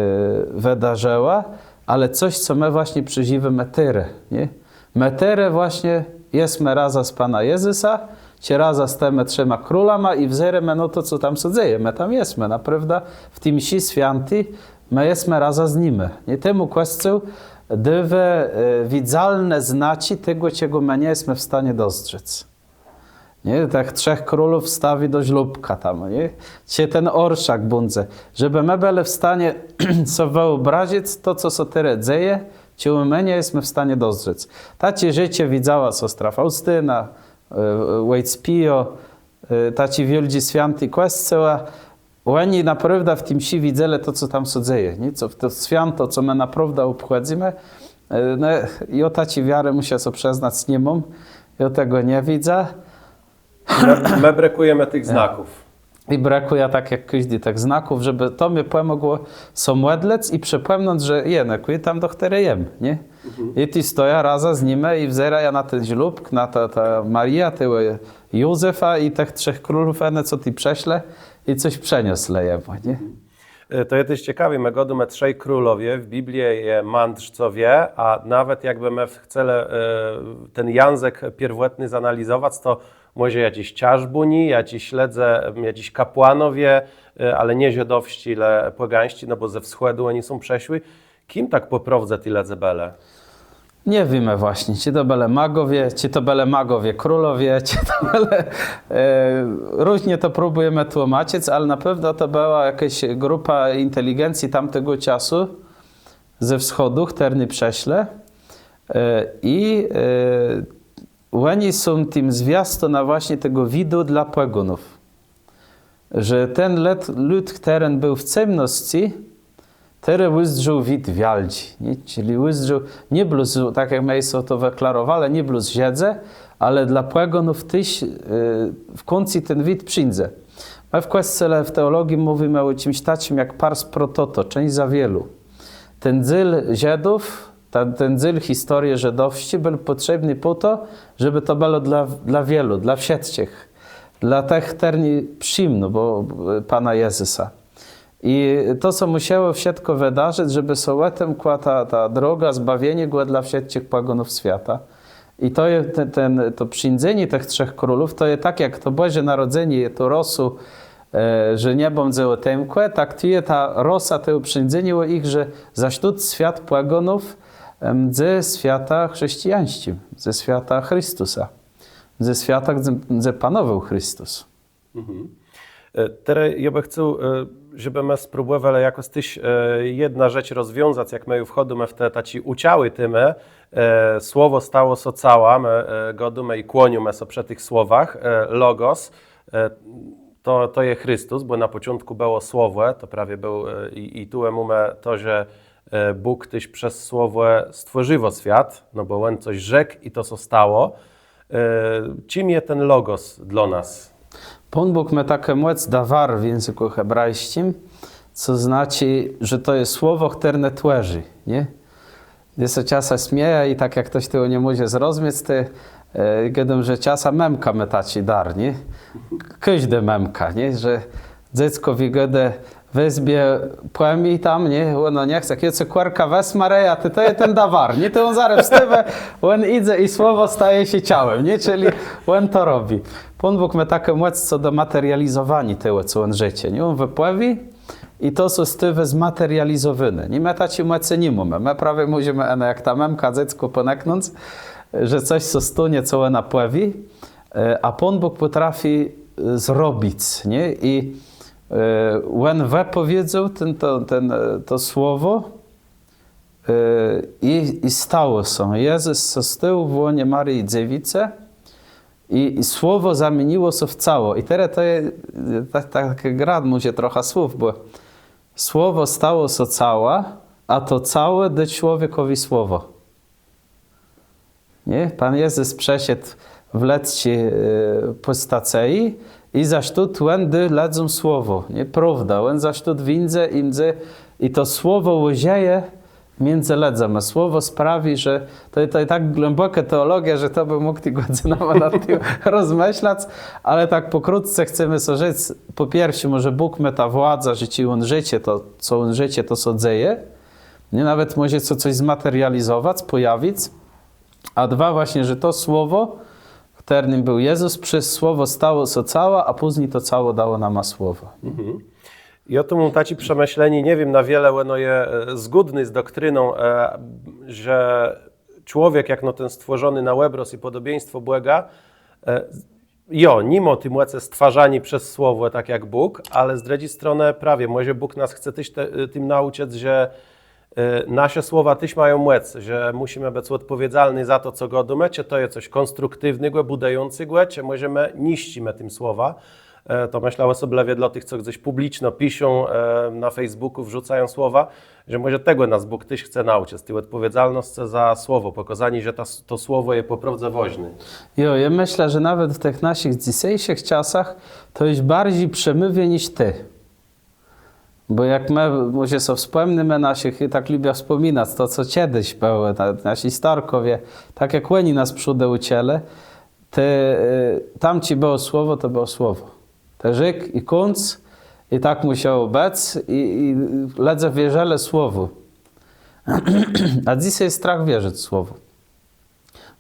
wëdarzëła, ale cos, co më własnie przeżiwómë terô. Nié? Më terô własnie jesmë razã z Panã Jezusã, czë razã z tima trzema królama i wzérómë na to, co tam sã dzeje. Më tam jesmë, naprôwdã w ti mszë swiãti, më jesmë razã z nima. Nié? Temù Kòscół dôwô e, widzalné znaczi tegò, czegò më nie jesmë w stanie dozdrzec. Nié? Tëch trzech królów wstawi do żłóbka tam, nié? Czë ten òrszak bãdze. Żebë më bëlë w stanie so wëòbrazëc to, co sã terô dzeje, czegò më nie jesmë w stanie dozdrzec. Taczé rzeczë widzała sostra Faustina, e, òjc Pio, e, taczi wiôldżi swiãti Kòscoła, Òni naprôwdã w ti mszë widzelë to, co tam sã dzeje, nié? Co w to swiãto, co më naprôwdã òbchòdzymë. E, no, jô taczi wiarë, mùszã sã przëznac, ni móm. Jô tegò nie widzã. Më, më brëkùjemë tëch znaków. I brëkùjã tak jak kòżdi tëch znaków, żebë to mie pòmògło sã mòdlëc i przëpòmnąc, że jednak jô tam doch terô jem, nié? I tu stojã razã z nima i wzérajã na ten żłóbk, na ta, ta Maria, tegò Józefa i tëch trzech królów, òne co tu przëszlë i cos przëneslë jemù, nié? E, to je téż cekawé, më gôdómë trzej królowie, w Biblii je mądrcowie, a nawet jakbë më ch-, chcelë e, ten jãzëk pierwòtny zanalizowac, to mòże jaczis czarzbùni, jaczis lëdze, jaczis kapłanowie, e, ale nié żëdowsczi, le pògańsczi, no bò ze wschòdu òni są przëszlë. Kim tak pò prôwdze ti lëdze bëlë? Nie wiémë własnie, czë to bëlë magòwie, czë to bëlë magòwie królowie, czë to bëlë, e, różnie to próbùjemë tłómaczëc, ale na pewno to bëła jakôs grupa inteligencji tamtégò czasu ze wschòdu, chtërny przëszlë. E, i e, òni są tim zwiastunã własnie tegò widu dlô pòganów. Że ten lëd, lud, chtëren béł w cemnoscë, terô ùzdrzôł wid wiôldżi, nié? Czëli ùzdrzôł, nié blós, tak jak më so to wëklarowelë, nié blós Żëdzë, ale dlô pòganów téż e, w kùńcu ten wid przińdze. Më w Kòscele, w teòlogii mówimë ò czims taczim jak pars pro toto, czãsc za wielu. Ten dzél Żëdów, ta, ten dzél historie żëdowsczi béł pòtrzébny pò to, żebë to bëło dlô, dlô wielu, dlô wszëtczich, dlô tëch, chtërny przëjmą, bò, e, Pana Jezësa. I to sã mùszało wszëtkò wëdarzëc, żebë sã òtemkła ta, ta droga zbawieniô dlô wszëtczich pòganów swiata. I to je ten, ten, to przińdzenié tëch trzech królów, to je tak, jak to Bòżé Narodzenié je tą rosą, e, że niebò mdze òtemkłé, tak tu je ta rosa tegò przińdzeniô jich, że zôs tu swiat pòganów e, mdze swiatã chrzescëjańsczim, mdze swiatã Christusa, mdze swiatã, gdze, gdze panowôł Christus. Mhm. E, terô jô bë chcôł, e, żebë më spróbòwelë jakòs téż e, jedną rzecz rozwiązac, jak më ju wchôdómë w te taczé ùczałé témë. E, słowò stało sã całã, më e, gôdómë i kłóniómë sã przë tëch słowach, e, logos, e, to, to je Christus, bò na pòczątkù bëło słowò, to prawie béł, e, i, i tu mómë to, że e, Bóg téż przez słowò stwòrził swiat, no bò òn cos rzekł i to sã stało. E, czim je ten logos dlô nas? Pón Bóg mô taką mòc dawar w jãzëkù hebrajsczim, co znaczi, że to je słowò, chtërne twòrzi, nié? Jô sã czasã smiejã i tak jak chtos tegò ni mòże zrozmiec, tej e, gôdóm, że czasã mëmka mô taczi dar, nié? Kòżdô mëmka, nié? Że dzeckò wëgôdô, wezmie pòmi tam, nié? Òno nie chce, jak jô cë kòrka wezmã, a tej to je ten dawar, nié? Tej òn zarô wstôwô, òn jidze i słowò staje sã całã, nié? Czëli òn to robi. Pón Bóg mô taką mòc co do materializowaniô tegò, co òn rzecze, nié? Òn wëpòwié, i to sã stôwô zmaterializowóné. Nié, më taczi mòcë ni mómë. Më prawie mòżemë, no, jak ta mëmka, dzeckò pònëknąc, że cos sã stónie, co òna pòwié, e, a Pón Bóg pòtrafi e, zrobic, nié? I e, òn wëpòwiedzôł ten, to, ten, e, to słowò, e, i, i stało sã. Jezës sã stôł w łónie Marii Dzéwicë, I, i słowo zamieniło sã w cało. I terô to je, tak, tak grã mùszã trochã słów, bò słowo stało sã całã, a to cało dô człowiekòwi słowò. Nié? Pón Jezës przëszedł w lëdzczi, e, pòstacëji i zôs tu òn dô lëdzóm słowò, nié? Prôwda, òn zôs tu wińdze i mdze, i to słowò òżëje midzë lëdzama. Słowò sprawi, że to, to je tak głãbòkô teòlogiô, że to bë mógł tu gòdzënama nad tim rozmëszlac, ale tak pòkrótce chcemë so rzec, pò pierszé, mòże Bóg mô tã władzã, że czej òn rzecze, to co òn rzecze, to sã dzeje. Nié, nawet mòże sã cos zmaterializowac, pòjawic. A dwa własnie, że to słowò, chtërnym béł Jezës, przez słowò stało sã całã, a pózni to cało dało nama słowò. Mhm. Jô tu móm taczé przemëszlenié, nie wiém, na wiele òno je, e, zgódné z doktriną, e, że człowiek, jakno ten stwòrzony na òbrôz i pòdobieństwò Bòga, e, jo, ni mô ti mòcë stwarzaniô przez słowò, tak jak Bóg, ale z drëdżi stronë prawie, mòże Bóg nas chce téż te, tim naùczëc, że, e, nasze słowa téż mają mòc, że mùszimë bëc òdpòwiedzalny za to, co gôdómë, czë to je cos kònstruktiwnégò, bùdëjącégò, czë mòże më niszczimë tim słowa. E, to mëszlã òsoblëwie dlô tëch, co gdzes pùbliczno piszą, e, na Facebookù, wrzucają słowa, że mòże tegò nas Bóg téż chce naùczëc, ti òdpòwiedzalnoscë za słowò, pòkôzanié, że ta s-, to słowò je pò prôwdze wôżné. Jo, jô mëszlã, że nawet w tëch naszich dzysészich czasach to ju barżi przemôwiô niż tej. Bò jak më, mòże so wspòmnimë naszich, tak lubiã wspòminac to, co czedës bëło, na-, naszi starkòwie, tak jak òni nas przódë ùczëlë, te, e, tam czej bëło słowò, to bëło słowò. Të rzekł i kùńc, i tak mùszało bëc, i, i lëdze wierzëlë słowù. A dzysô je strach wierzëc słowù.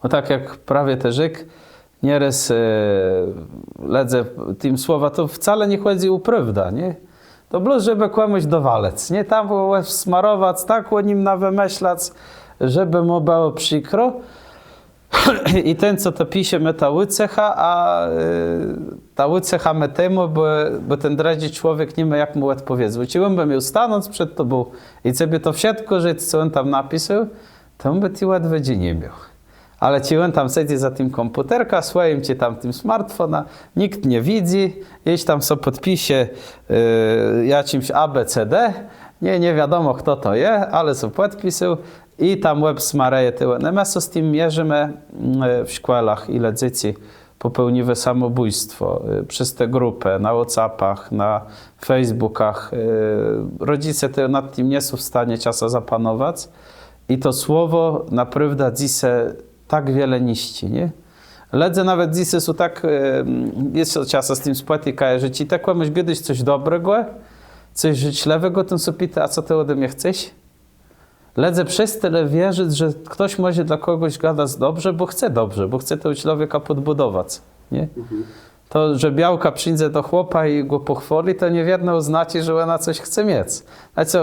Bò tak jak prawie të rzekł, nierôz, e, lëdze tim słowã, to wcale nie chòdzy ò prôwdã, nié? To blós, żebë kòmùs dowalëc, nié? Tam òbsmarowac, tak ò nim nawëmëszlac, żebë mù bëło przikro. I ten, co to pisze, mô tã ùcechã, a, e, tã ùcechã mô temù, bò, bò ten drëdżi człowiek ni mô jak mù òdpòwiedzec. Czej òn bë miôł stanąc przed tobą i cebie to wszëtkò rzec, co òn tam napisôł, to òn bë ti òdwôdżi ni miôł. Ale czej òn tam sedzy za tim kòmpùterkã swòjim, czë tam tim smartfónã, nicht nie widzy, jesz tam so pòdpisze, e, jaczims A B C D, nié, nie wiadomò, chto to je, ale so pòdpisôł i tam òbsmarëje tëlé. No, më so z tim mierzimë, mm, w szkòłach, ile dzecy pòpełniło samòbójstwò, e, przez te grëpë, na WhatsAppach, na Facebookach. E, rodzëce te, nad tim nie są w stanie czasã zapanowac. I to słowò naprôwdã dzysô tak wiele niszczi, nié? Lëdze nawet dzysô są tak, e, jô sã czasã z tim spòtikajã, że czej të kòmùs gôdôsz cos dobrégò, cos żëczlëwégò, ten sã pitô: „A co të òde mie chcesz?” Lëdze przestelë wierzëc, że chtos mòże dlô kògòs gadac dobrze, bò chce dobrze, bò chce tegò człowieka pòdbùdowac, nié? Mhm. To, że białka przińdze do chłopa i gò pòchwôli, to nie wiedno òznaczi, że òna cos chce miec. Znaczi,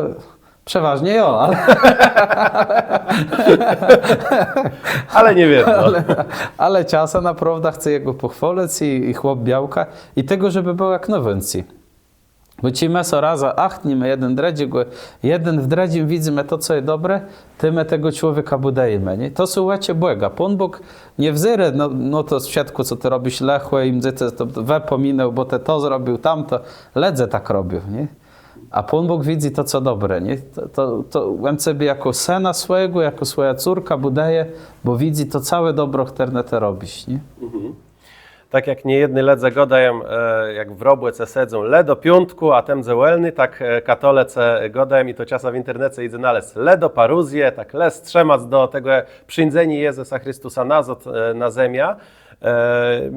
przewôżnie jo, ale Ale nie wiedno. Ale, ale czasã naprôwdã chce jegò pòchwôlëc i, i chłop białkã, i tegò, żebë bëło jak nôwiãcy. Bò czej më so razã achtnimë jeden drëdżégò, jeden w drëdżim widzymë to, co je dobré, tej më tegò człowieka bùdëjemë, nié? To są òczë Bòga. Pón Bóg nie wzérô, no, no to wszëtkò, co të robisz lëchò, i mdze cë to wëpòminôł, bò të to zrobił, tamto. Lëdze tak robią, nié? A Pón Bóg widzy to, co dobré, nié? To, to, to òn cebie jakò sëna swòjégò, jakò swòjã córkã bùdëje, bò widzy to całé dobro, chtërne të robisz, nié? Mhm. Tak jak niejedny lëdze gôdają, e, jak w robòce sedzą le do piątkù, a tej mdze wòlny, tak, e, katolëcë gôdają, i to czasã w internece jidze nalezc, le do paruzje, tak le strzëmac do tegò przińdzeniô Jezësa Christusa nazôd, e, na zemiã. E,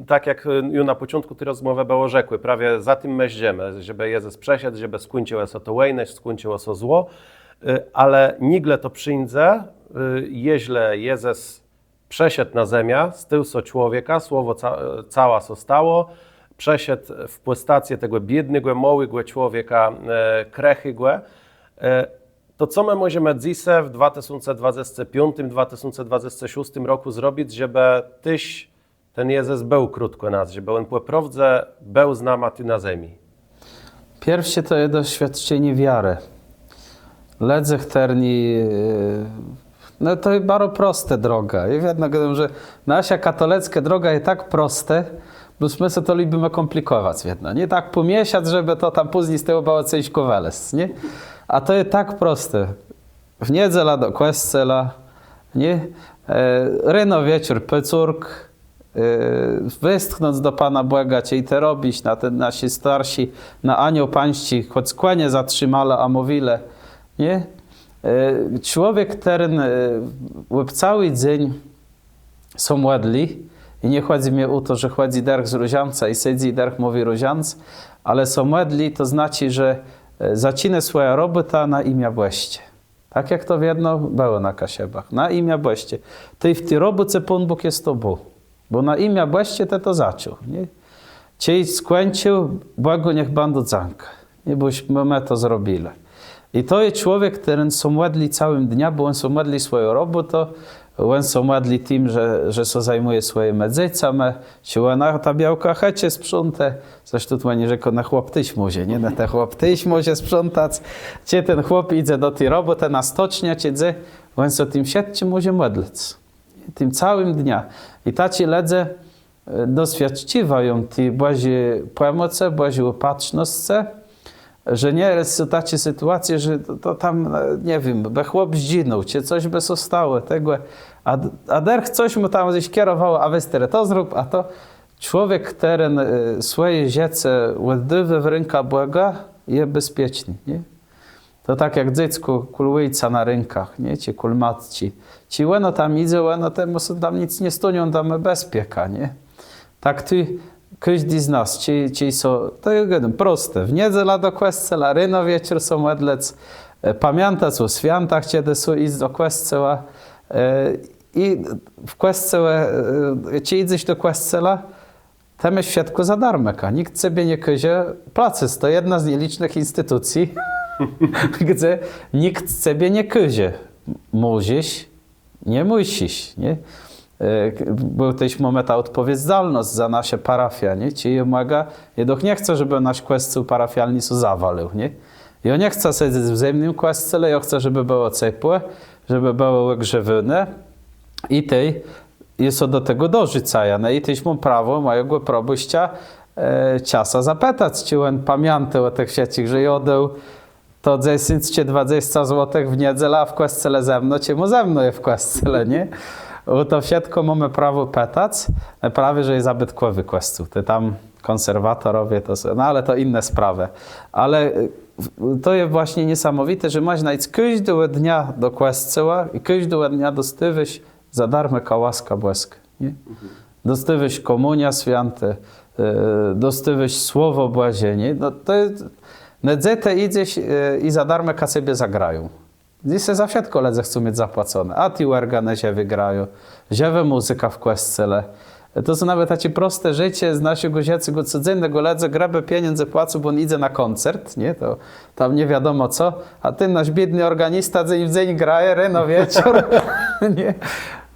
tak jak, e, ju na pòczątkù ti rozmòwë bëło rzekłé, prawie za tim më żdżemë, żebë Jezës przëszedł, żebë skùńczëło sã to wòjnë, skùńczëło sã zło. E, ale nigle to przińdze, e, jeżlë Jezës przëszedł na zemiã, stôł sã człowiekã, słowò ca-, całã sã stało, przëszedł w pòstacje tegò biédnégò, môłégò człowieka, e, krëchégò. E, to co më mòżemë dzysô w dwa tësące dwadzestim piątim, dwa tësące dwadzestim szóstim rokù zrobic, żebë téż ten Jezës béł krótkò nas, żebë òn pò prôwdze béł z nama tu na zemi? Pierszé to je doswiôdczenié wiarë. Lëdze, chtërny, e, No to je baro prostô droga. I wiedno gôdóm, że nasza katolëckô droga je tak prostô, bò më so to lubimë kòmplikòwac wiedno. Nié tak pòmieszac, żebë to tam pózni z tegò bëło cãżkò wëlezc, nié? A to je tak prosté. W niedzelã do kòscoła, nié? E, reno, wieczór pôcórk, e, westchnąc do Pana Bòga, czej të robisz, na ten, nasy starszi, na Anioł Pańsczi, chòc kònie zatrzimelë, a mówilë, nié? E, człowiek, chtëren, e, òb całi dzéń sã mòdli, i nie chòdzy mie ò to, że chòdzy dërch z różańcã i sedzy i dërch mówi różańc, ale sã mòdli, to znaczi, że, e, zaczinô swòjã robòtã na imiã Bòsczé. Tak jak to wiedno bëło na Kaszëbach. Na imiã Bòsczé. Tej w ti robòce Pón Bóg je z tobą. Bò na imiã Bòsczé të to zaczął, nié? Czej skùńcził, Bògù niech bãdą dzãka. Nié, bò ju më, më to zrobilë. I to je człowiek, chtëren sã mòdli całim dniã, bò òn sã mòdli swòją robòtą, òn sã mòdli tim, że, że sã zajimô swòjima dzecama, czë òna, ta białka, chëczë sprzątô, Zresztą tu nie rzekł, no chłop téż mòże, nié? No ten chłop téż mòże sprzątac. Czë ten chłop jidze do ti robòtë, na stoczniã, czë dze, òn sã tim wszëtczim mòże mòdlëc. Tim całim dniã. I taczi lëdze, e, doswiôdcziwają ti Bòżi pòmòcë, Bòżi òpatrznoscë, że nieróz są taczé sytuacje, że to, to tam, e, nie wiém, bë chłop zdżinął, czë cos bë sã stało tegò, a, a dërch cos mù tam gdzes kierowało, a wez terô to zrób, a to, Człowiek, chtëren, e, swòje żëcé òddôwô w rãkã Bòga, je bezpieczny, nié? To tak jak dzeckò kòl òjca na rãkach, nié? Czë kòl matczi. Czë òno tam jidze, òno, temù sã tam nick nie stónie, òn tam mô bezpiekã, nié? Tak tu kòżdi z nas, czë, czë sã, to je jeden, prosté. W niedzelã do kòscoła, reno, wieczór sã mòdlëc, e, pamiãtac ò swiãtach, czedë są, jic do kòscoła, e, I w kòscele, e, czej jidzesz do kòscoła, tam je wszëtkò za darmôka. Nicht cebie nie kôże płacëc. To jedna z nielicznëch institucji, gdze nicht cebie nie kôże. Mòżesz, nie mùszisz, nié? E, k-, bò téż mómë tã òdpòwiedzalnosc za nasze parafie, nié? Czej jô mògã, jô doch nie chcã, żebë nasz kòscół parafialny sã zawalił, nié? Jô nie chcã sedzec w zëmnym kòscele, jô chcã, żebë bëło cepło, żebë bëło ògrzéwóné. I tej jô sã do tegò dorzucajã, no i téż móm prawò mòjégò probòszcza, e, czasã zapëtac, czë òn pamiãtô ò tëch rzeczach, że jô dôł to dzesãc czë dwadzesce złotëch w niedzelã, a w kòscele zëmno, czemù zëmno je w kòscele, nié? Ò to wszëtkò mómë prawò pëtac, e, prawie że je zabëtkòwi kòscół. Te tam kònserwatorowie to są, no ale to jinné sprawë. Ale, e, w-, to je własnie niesamòwité, że mòżesz jic kòżdégò dnia do kòscoła i kòżdégò dnia dostôwôsz za darmôka łaskã Bòską, nié? Mhm. Dostôwôsz kòmùniã swiãtą, e, dostôwôsz Słowò Bòżé, nié? No to je, no dze të jidzesz, e, i za darmôka cebie zagrają. Dzysô za wszëtkò lëdze chcą miec zapłaconé. A ti òrganë żëwé grają, żëwô mùzyka w kòscele. To są nawet taczé prosté rzeczë z naszégò żëcégò codzénnégò. Lëdze grëbé pieniãdze płacą, bò òn jidze na kòncert, nié? To tam nie wiadomò co. A ten nasz biédny òrganista dzéń w dzéń graje, reno, wieczór. Nié?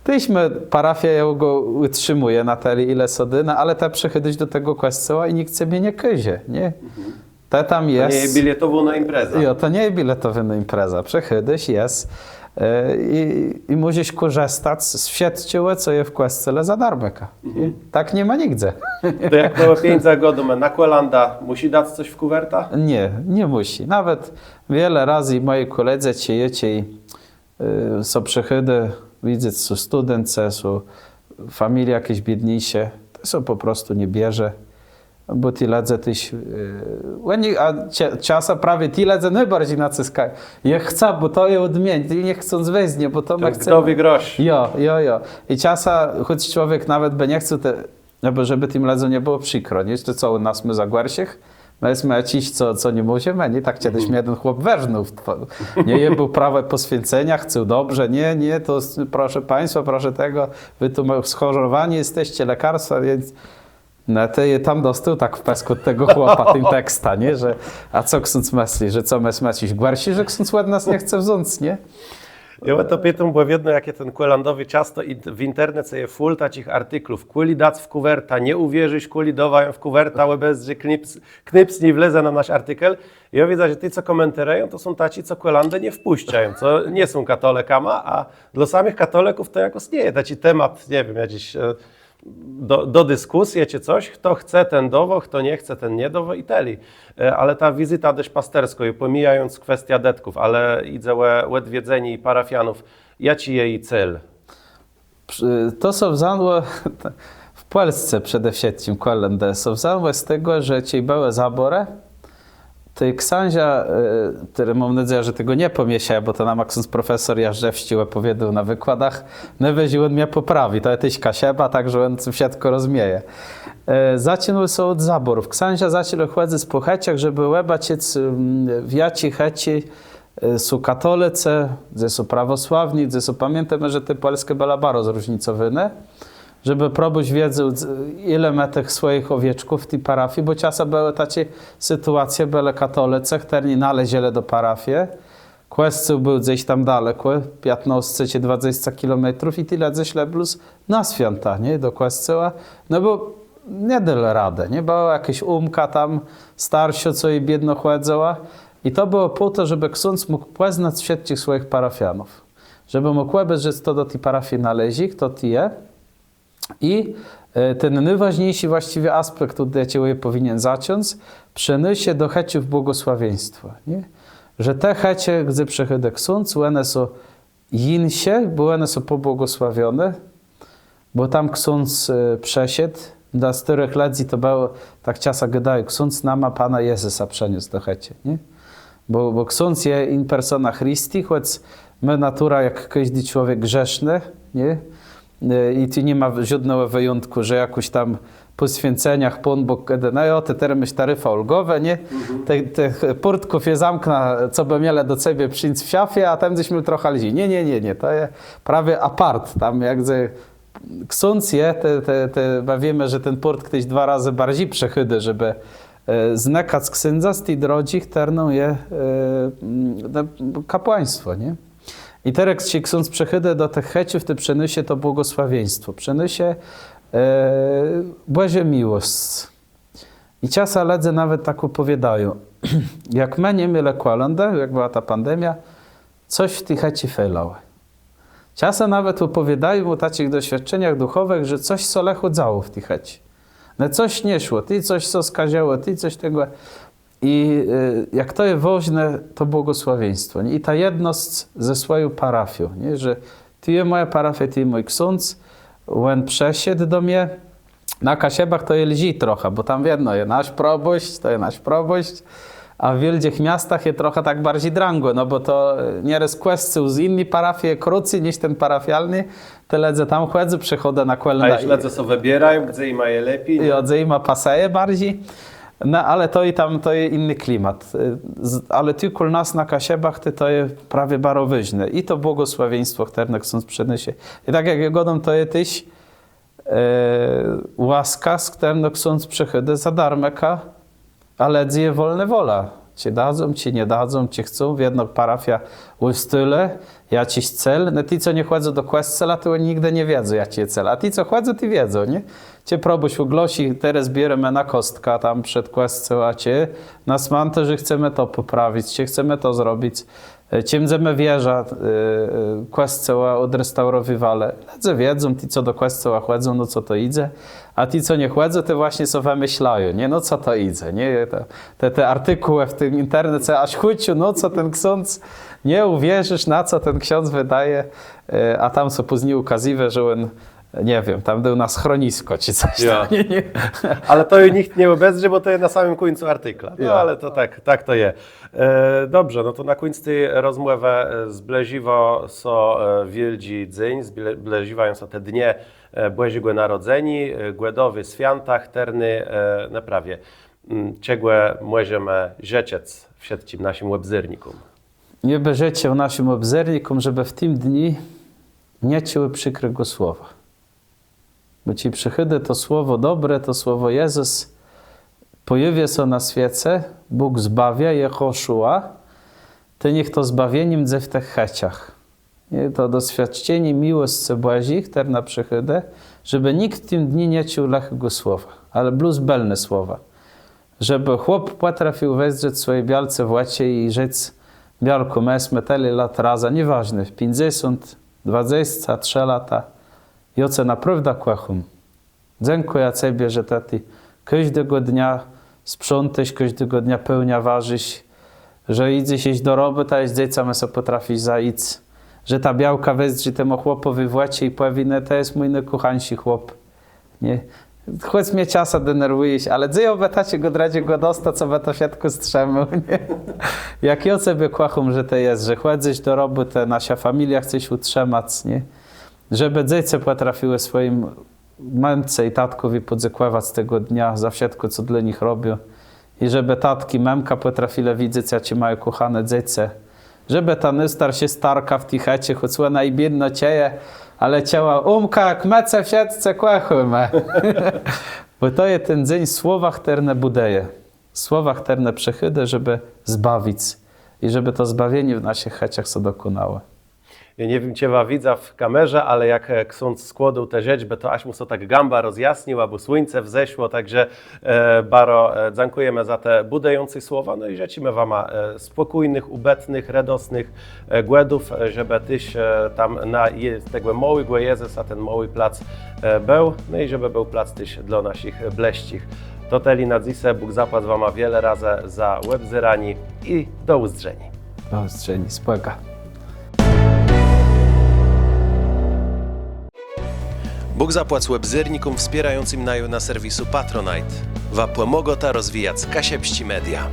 Téż mô parafiô, jô gò ùtrzimùjã na tëli, ile sã dô, no ale të przëchôdôsz do tegò kòscoła i nicht cebie nie kôże, nié? Mhm. Të tam jes. To nie je biletowónô impreza. Jo, to nie je biletowónô impreza. Przëchôdôsz, jes. E, i, i mùszisz kòrzëstac z wszëtczégò, co je w kòscele za darmôka. Mhm. I tak ni ma nigdze. To jak më ò pieniãdzach gôdómë, na kòlãdã mùszi dac cos w kùwertã? Nié, nie mùszi. Nawet wiele razy mòji kòledzë, czë jô, czë Y, sã przëchôdô widzec, są studeńcë, są familie jaczés biédniészé, to sã pò prostu nie bierze, bò ti lëdze téż, y, òni, a cze-, czasã prawie ti lëdze nôbarżi nacëskają. Jô chcã, bò to je òd mie, i nie chcąc weznie, bò to më chcemë. Gdowi grosz. Jo, jo, jo. I czasã, chòc człowiek nawet bë nie chcôł, te, no bò żebë tim lëdzóm nie bëło przikro, nié? To co, ù nas më za gòrszich? Më jesmë jaczis, co, co ni mòżemë, nié? Tak czedës mie jeden chłop wërznął w twô-, nié, jô béł prawie pòswiãceniô, chcôł dobrze, nié, nié, to s-, proszę państwa, proszę tego, wy tu ma-, schorowani jesteście, lekarstwa, więc, no, tej jô tam dostôł tak w pësk òd tegò chłopa tim tekstã, nié, że, a co ksądz mësli, że co më jesmë jaczis gòrszi, że ksądz òd nas nie chce wząc, nié? Jô ò to pitóm, bò wiedno, jak je ten kòlãdowi czas, to w internece je fùl taczich artiklów. Kùli dac w kùwertã, nie ùwierzisz, kùli dôwają w kùwertã, òbezdrzë, knips, knipsni, wlezë na nasz artikel. I jô widzã, że ti, co kòmentérëją, to są taczi, co kòlãdë nie wpùszczają, co nie są katolëkama, a dlô samëch katolëków to jakòs nie je taczi temat, nie wiém, jaczis do diskùsje czë cos. Chto chce, ten dôwô, chto nie chce, ten nie dôwô i tëli. Ale ta wizyta dëszpasterskô, pòmijając kwestiã dëtków, ale jidze ò òdwiedzenié parafianów, jaczi je ji cél? To sã wzãło w Pòlsce przede wszëtczim, kòlãdë sã wzãłë z tegò, że czej bëłë zabòrë, tej ksãża, chtëren, móm nôdzejã, że tegò nie pòmiészóm, bò to nama ksądz profesor Jażdżewsczi òpòwiôdôł na wëkładach, nôwëżi òn mie pòprawi, to je téż Kaszëba, tak że òn wszëtkò rozmieje. Zaczãło sã òd zabòrów. Ksãża zaczãlë chòdzëc pò chëczach, żebë òbaczëc, w jaczi chëczi są katolëcë, dze są prawòsławny, dze są, pamiãtôjmë, że ta Pòlskô bëła baro zróżnicowónô, żebë probòszcz wiedzôł, ile mô tëch swòjich òwieczków w ti parafii, bò czasã bëłë taczé sytuacje, bëlë katolëcë, chtërny nôleżelë do parafie, kòscół béł gdzes tam dalekò, piãtnôsce czë dwadzesce kilométrów i ti lëdze szlë blós na swiãta, nié, do kòscoła, no bò nie dalë radë, nié, bëła jakôs òmka tam, starszô, co i biédno chòdzëła. I to bëło pò to, żebë ksądz mógł pòznac wszëtczich swòjich parafianów. Żebë mógł òbezdrzec, chto do ti parafie nôleżi, chto tu je. I ten nôwôżniészi włôscëwie aspekt, òd jaczégò jô pòwinien zacząc, przëniese do chëczów błogòsławieństwò, nié? Że te chëcze, gdze przëchôdô ksądz, òne są jinszé, bò òne są pòbłogòsławioné, bò tam ksądz przëszedł, dlô stôrëch lëdzy to bëło, tak czasã gôdają, ksądz nama Pana Jezësa przëniósł do chëczë, nié? Bò ksądz je in persona Christi, chòc mô naturã jak kòżdi człowiek grzesznô, nié? I tu ni ma żódnégò wëjątkù, że jakòs tam pò swiãceniach Pón Bóg gôdô, no jo, të terô môsz tarifã ùlgòwą, nié? Tëch pùrtków jô zamknã, co bë mielë do cebie przińc w szafie, a tam bãdzesz miôł trochã lżi. Nié, nié, nié, nié, to je prawie apart. Tam jak ksądz je, të, bò wiémë, że ten pùrtk téż dwa razë barżi przëchôdô, żebë znëkac ksãdza z ti drodżi, chtërną je kapłaństwò, nié? I terô czej ksądz przëchôdô do tëch chëczów, tej przëniese to błogòsławieństwò, przëniese Bòżą miłosc. I czasã lëdze nawet tak òpòwiôdają, jak më ni mielë kòlãdë, jak bëła ta pandemiô, cos w ti chëczi felało. Czasã nawet òpòwiôdają ò taczich doswiôdczeniach dëchòwëch, że cos sã lëchò dzało w ti chëczi. No cos nie szło, tu cos sã skażëło, tu cos tegò. I jak to je wôżné, to błogòsławieństwò, nié? I ta jednosc ze swòją parafią, nié? Że tu je mòja parafiô, tu je mój ksądz, òn przëszedł do mie. Na Kaszëbach to je lżi trochã, bò tam wiedno je nasz probòszcz, to je nasz probòszcz. A w wiôldżich miastach je trochã tak barżi drãgò, no bò to nierôz kòscół z jinny parafie krócy niż ten parafialny, te lëdze tam chòdzą, przëchôdają na kòlãdã. A jesz lëdze sã wëbiérają, gdze jima je lepi, nié? Jo, gdze jima pasëje barżi. No ale to i tam, to je jiny klimat. Ale tu kòl nas na Kaszëbach to je prawie baro wôżné. I to błogòsławieństwò, chtërno ksądz przëniese. I tak jak jô gôdóm, to je téż łaska, z chtërną ksądz przëchôdô za darmôka. A lëdzy je wòlnô wòla. Czë dadzą, czë nie dadzą, czë chcą, wiedno parafiô ùstôlô jaczis cél. No ti, co nie chòdzą do kòscoła, to òni nigdë nie wiedzą, jaczi je cél. A ti, co chòdzą, ti wiedzą, nié? Czë probòszcz ògłosi, terô zbiérômë na kòstkã tam przed kòscołã, czë na smãtôrzu, chcemë to pòprawic, czë chcemë to zrobic. Czë mdzemë wieżã kòscoła òdrestaùrowiwelë. Lëdze wiedzą, ti, co do kòscoła chòdzą, no co to jidze. A ti, co nie chòdzą, ti włôsnie so wëmëszlają, nié? No co to jidze, nié? Te artikle w tim internece jaż chùczą, no co ten ksądz, nie ùwierzisz, na co ten ksądz wëdôwô. A tam sã pózni ùkazywô, że òn, nie wiém, tam dôł na schroniskò czë cos tam, nié? Ale to ju nicht nie òbezdrzi, bò to je na samim kùńcu artikla. No ale to tak, tak to je. Dobrze, no to na kùńc ti rozmòwë. Zbliżiwô sã Wiôldżi Dzéń, zbliżiwają sã te dnie Bòżégò Narodzeniô, Gòdowé Swiãta, chtërny na prawie. Czegò mòżemë żëczëc wszëtczim naszim òbzérnikóm? Jô bë żëcził naszim òbzérnikóm, żebë w tim dniu nie czëlë przikrégò słowa. Bò czej przëchôdô to słowò dobré, to słowò Jezës pòjôwiô sã na swiece, Bóg zbôwiô, Jehoszua, tej niech to zbawienié mdze w tëch chëczach. Nié? To doswiôdczenié miłoscë Bòżi, chtërna przëchôdô, żebë nicht w tim dniu nie czuł lëchégò słowa, ale blós bëlné słowa. Żebë chłop pòtrafił wezdrzec swòji białce w òczë i rzec: „Białkò, më jesmë tëli lat razã, nieważné, piãcdzesąt, dwadzesce trzë lata, jô ce naprôwdã kòchóm. Dzãkùjã cebie, że të tu kòżdégò dnia sprzątôsz, kòżdégò dnia pôłnié warzisz, że jidzesz jesz do robòtë, a jesz dzecama sã pòtrafisz zając, że ta białka wezdrzi temù chłopòwi w òczë i pòwié: Në, to je mój nôkòchańszi chłop”. Nié? Chòc mie czasã denerwùjesz, ale dze jô bë taczégò drëdżégò dosta, co bë to wszëtkò strzimôł, nié? Jak jô cebie kòchóm, że të jes, że chòdzysz do robòtë, naszã familiã chcesz ùtrzëmac, nié? Żebë dzecë pòtrafiłë swòji mëmce i tatkòwi pòdzãkòwac tegò dnia za wszëtkò, co dlô nich robią. I żebë tatk i mëmka pòtrafilë widzec, jaczé mają kòchóné dzecë. Żebë ta nôstarszô starka w ti chëczë, chòc òna i biédno czëje, ale czëła: „Ómka, jak më ce wszëtcë kòchómë”. Bò to je ten dzéń słowa, chtërne bùdëje. Słowa, chtërne przëchôdô, żebë zbawic. I żebë to zbawienié w naszich chëczach sã dokònało. Jô nie wiém, czë wa widza w kamerze, ale jak, e, ksądz skłôdôł te żëczbë, to jaż mù sã tak gãba rozjasniła, bò słuńce wzeszło, tak że, e, baro, e, dzãkùjemë za te bùdëjącé słowa, no i żëczimë wama, e, spòkójnëch, ùbëtnëch, redosnëch, e, Gòdów, e, żebë téż, e, tam na je-, tegò môłégò Jezësa ten môłi plac, e, béł, no i żebë béł plac téż dlô naszich, e, blëższich. To tëli na dzysô, Bóg zapłac wama wiele razy za òbzéranié i do ùzdrzeniô. Do ùzdrzeniô, spòkój. Bóg zapłac òbzérnikóm wspiérającym naju na serwisu Patronite. Wa pòmôgôta rozwijac kaszëbsczé media.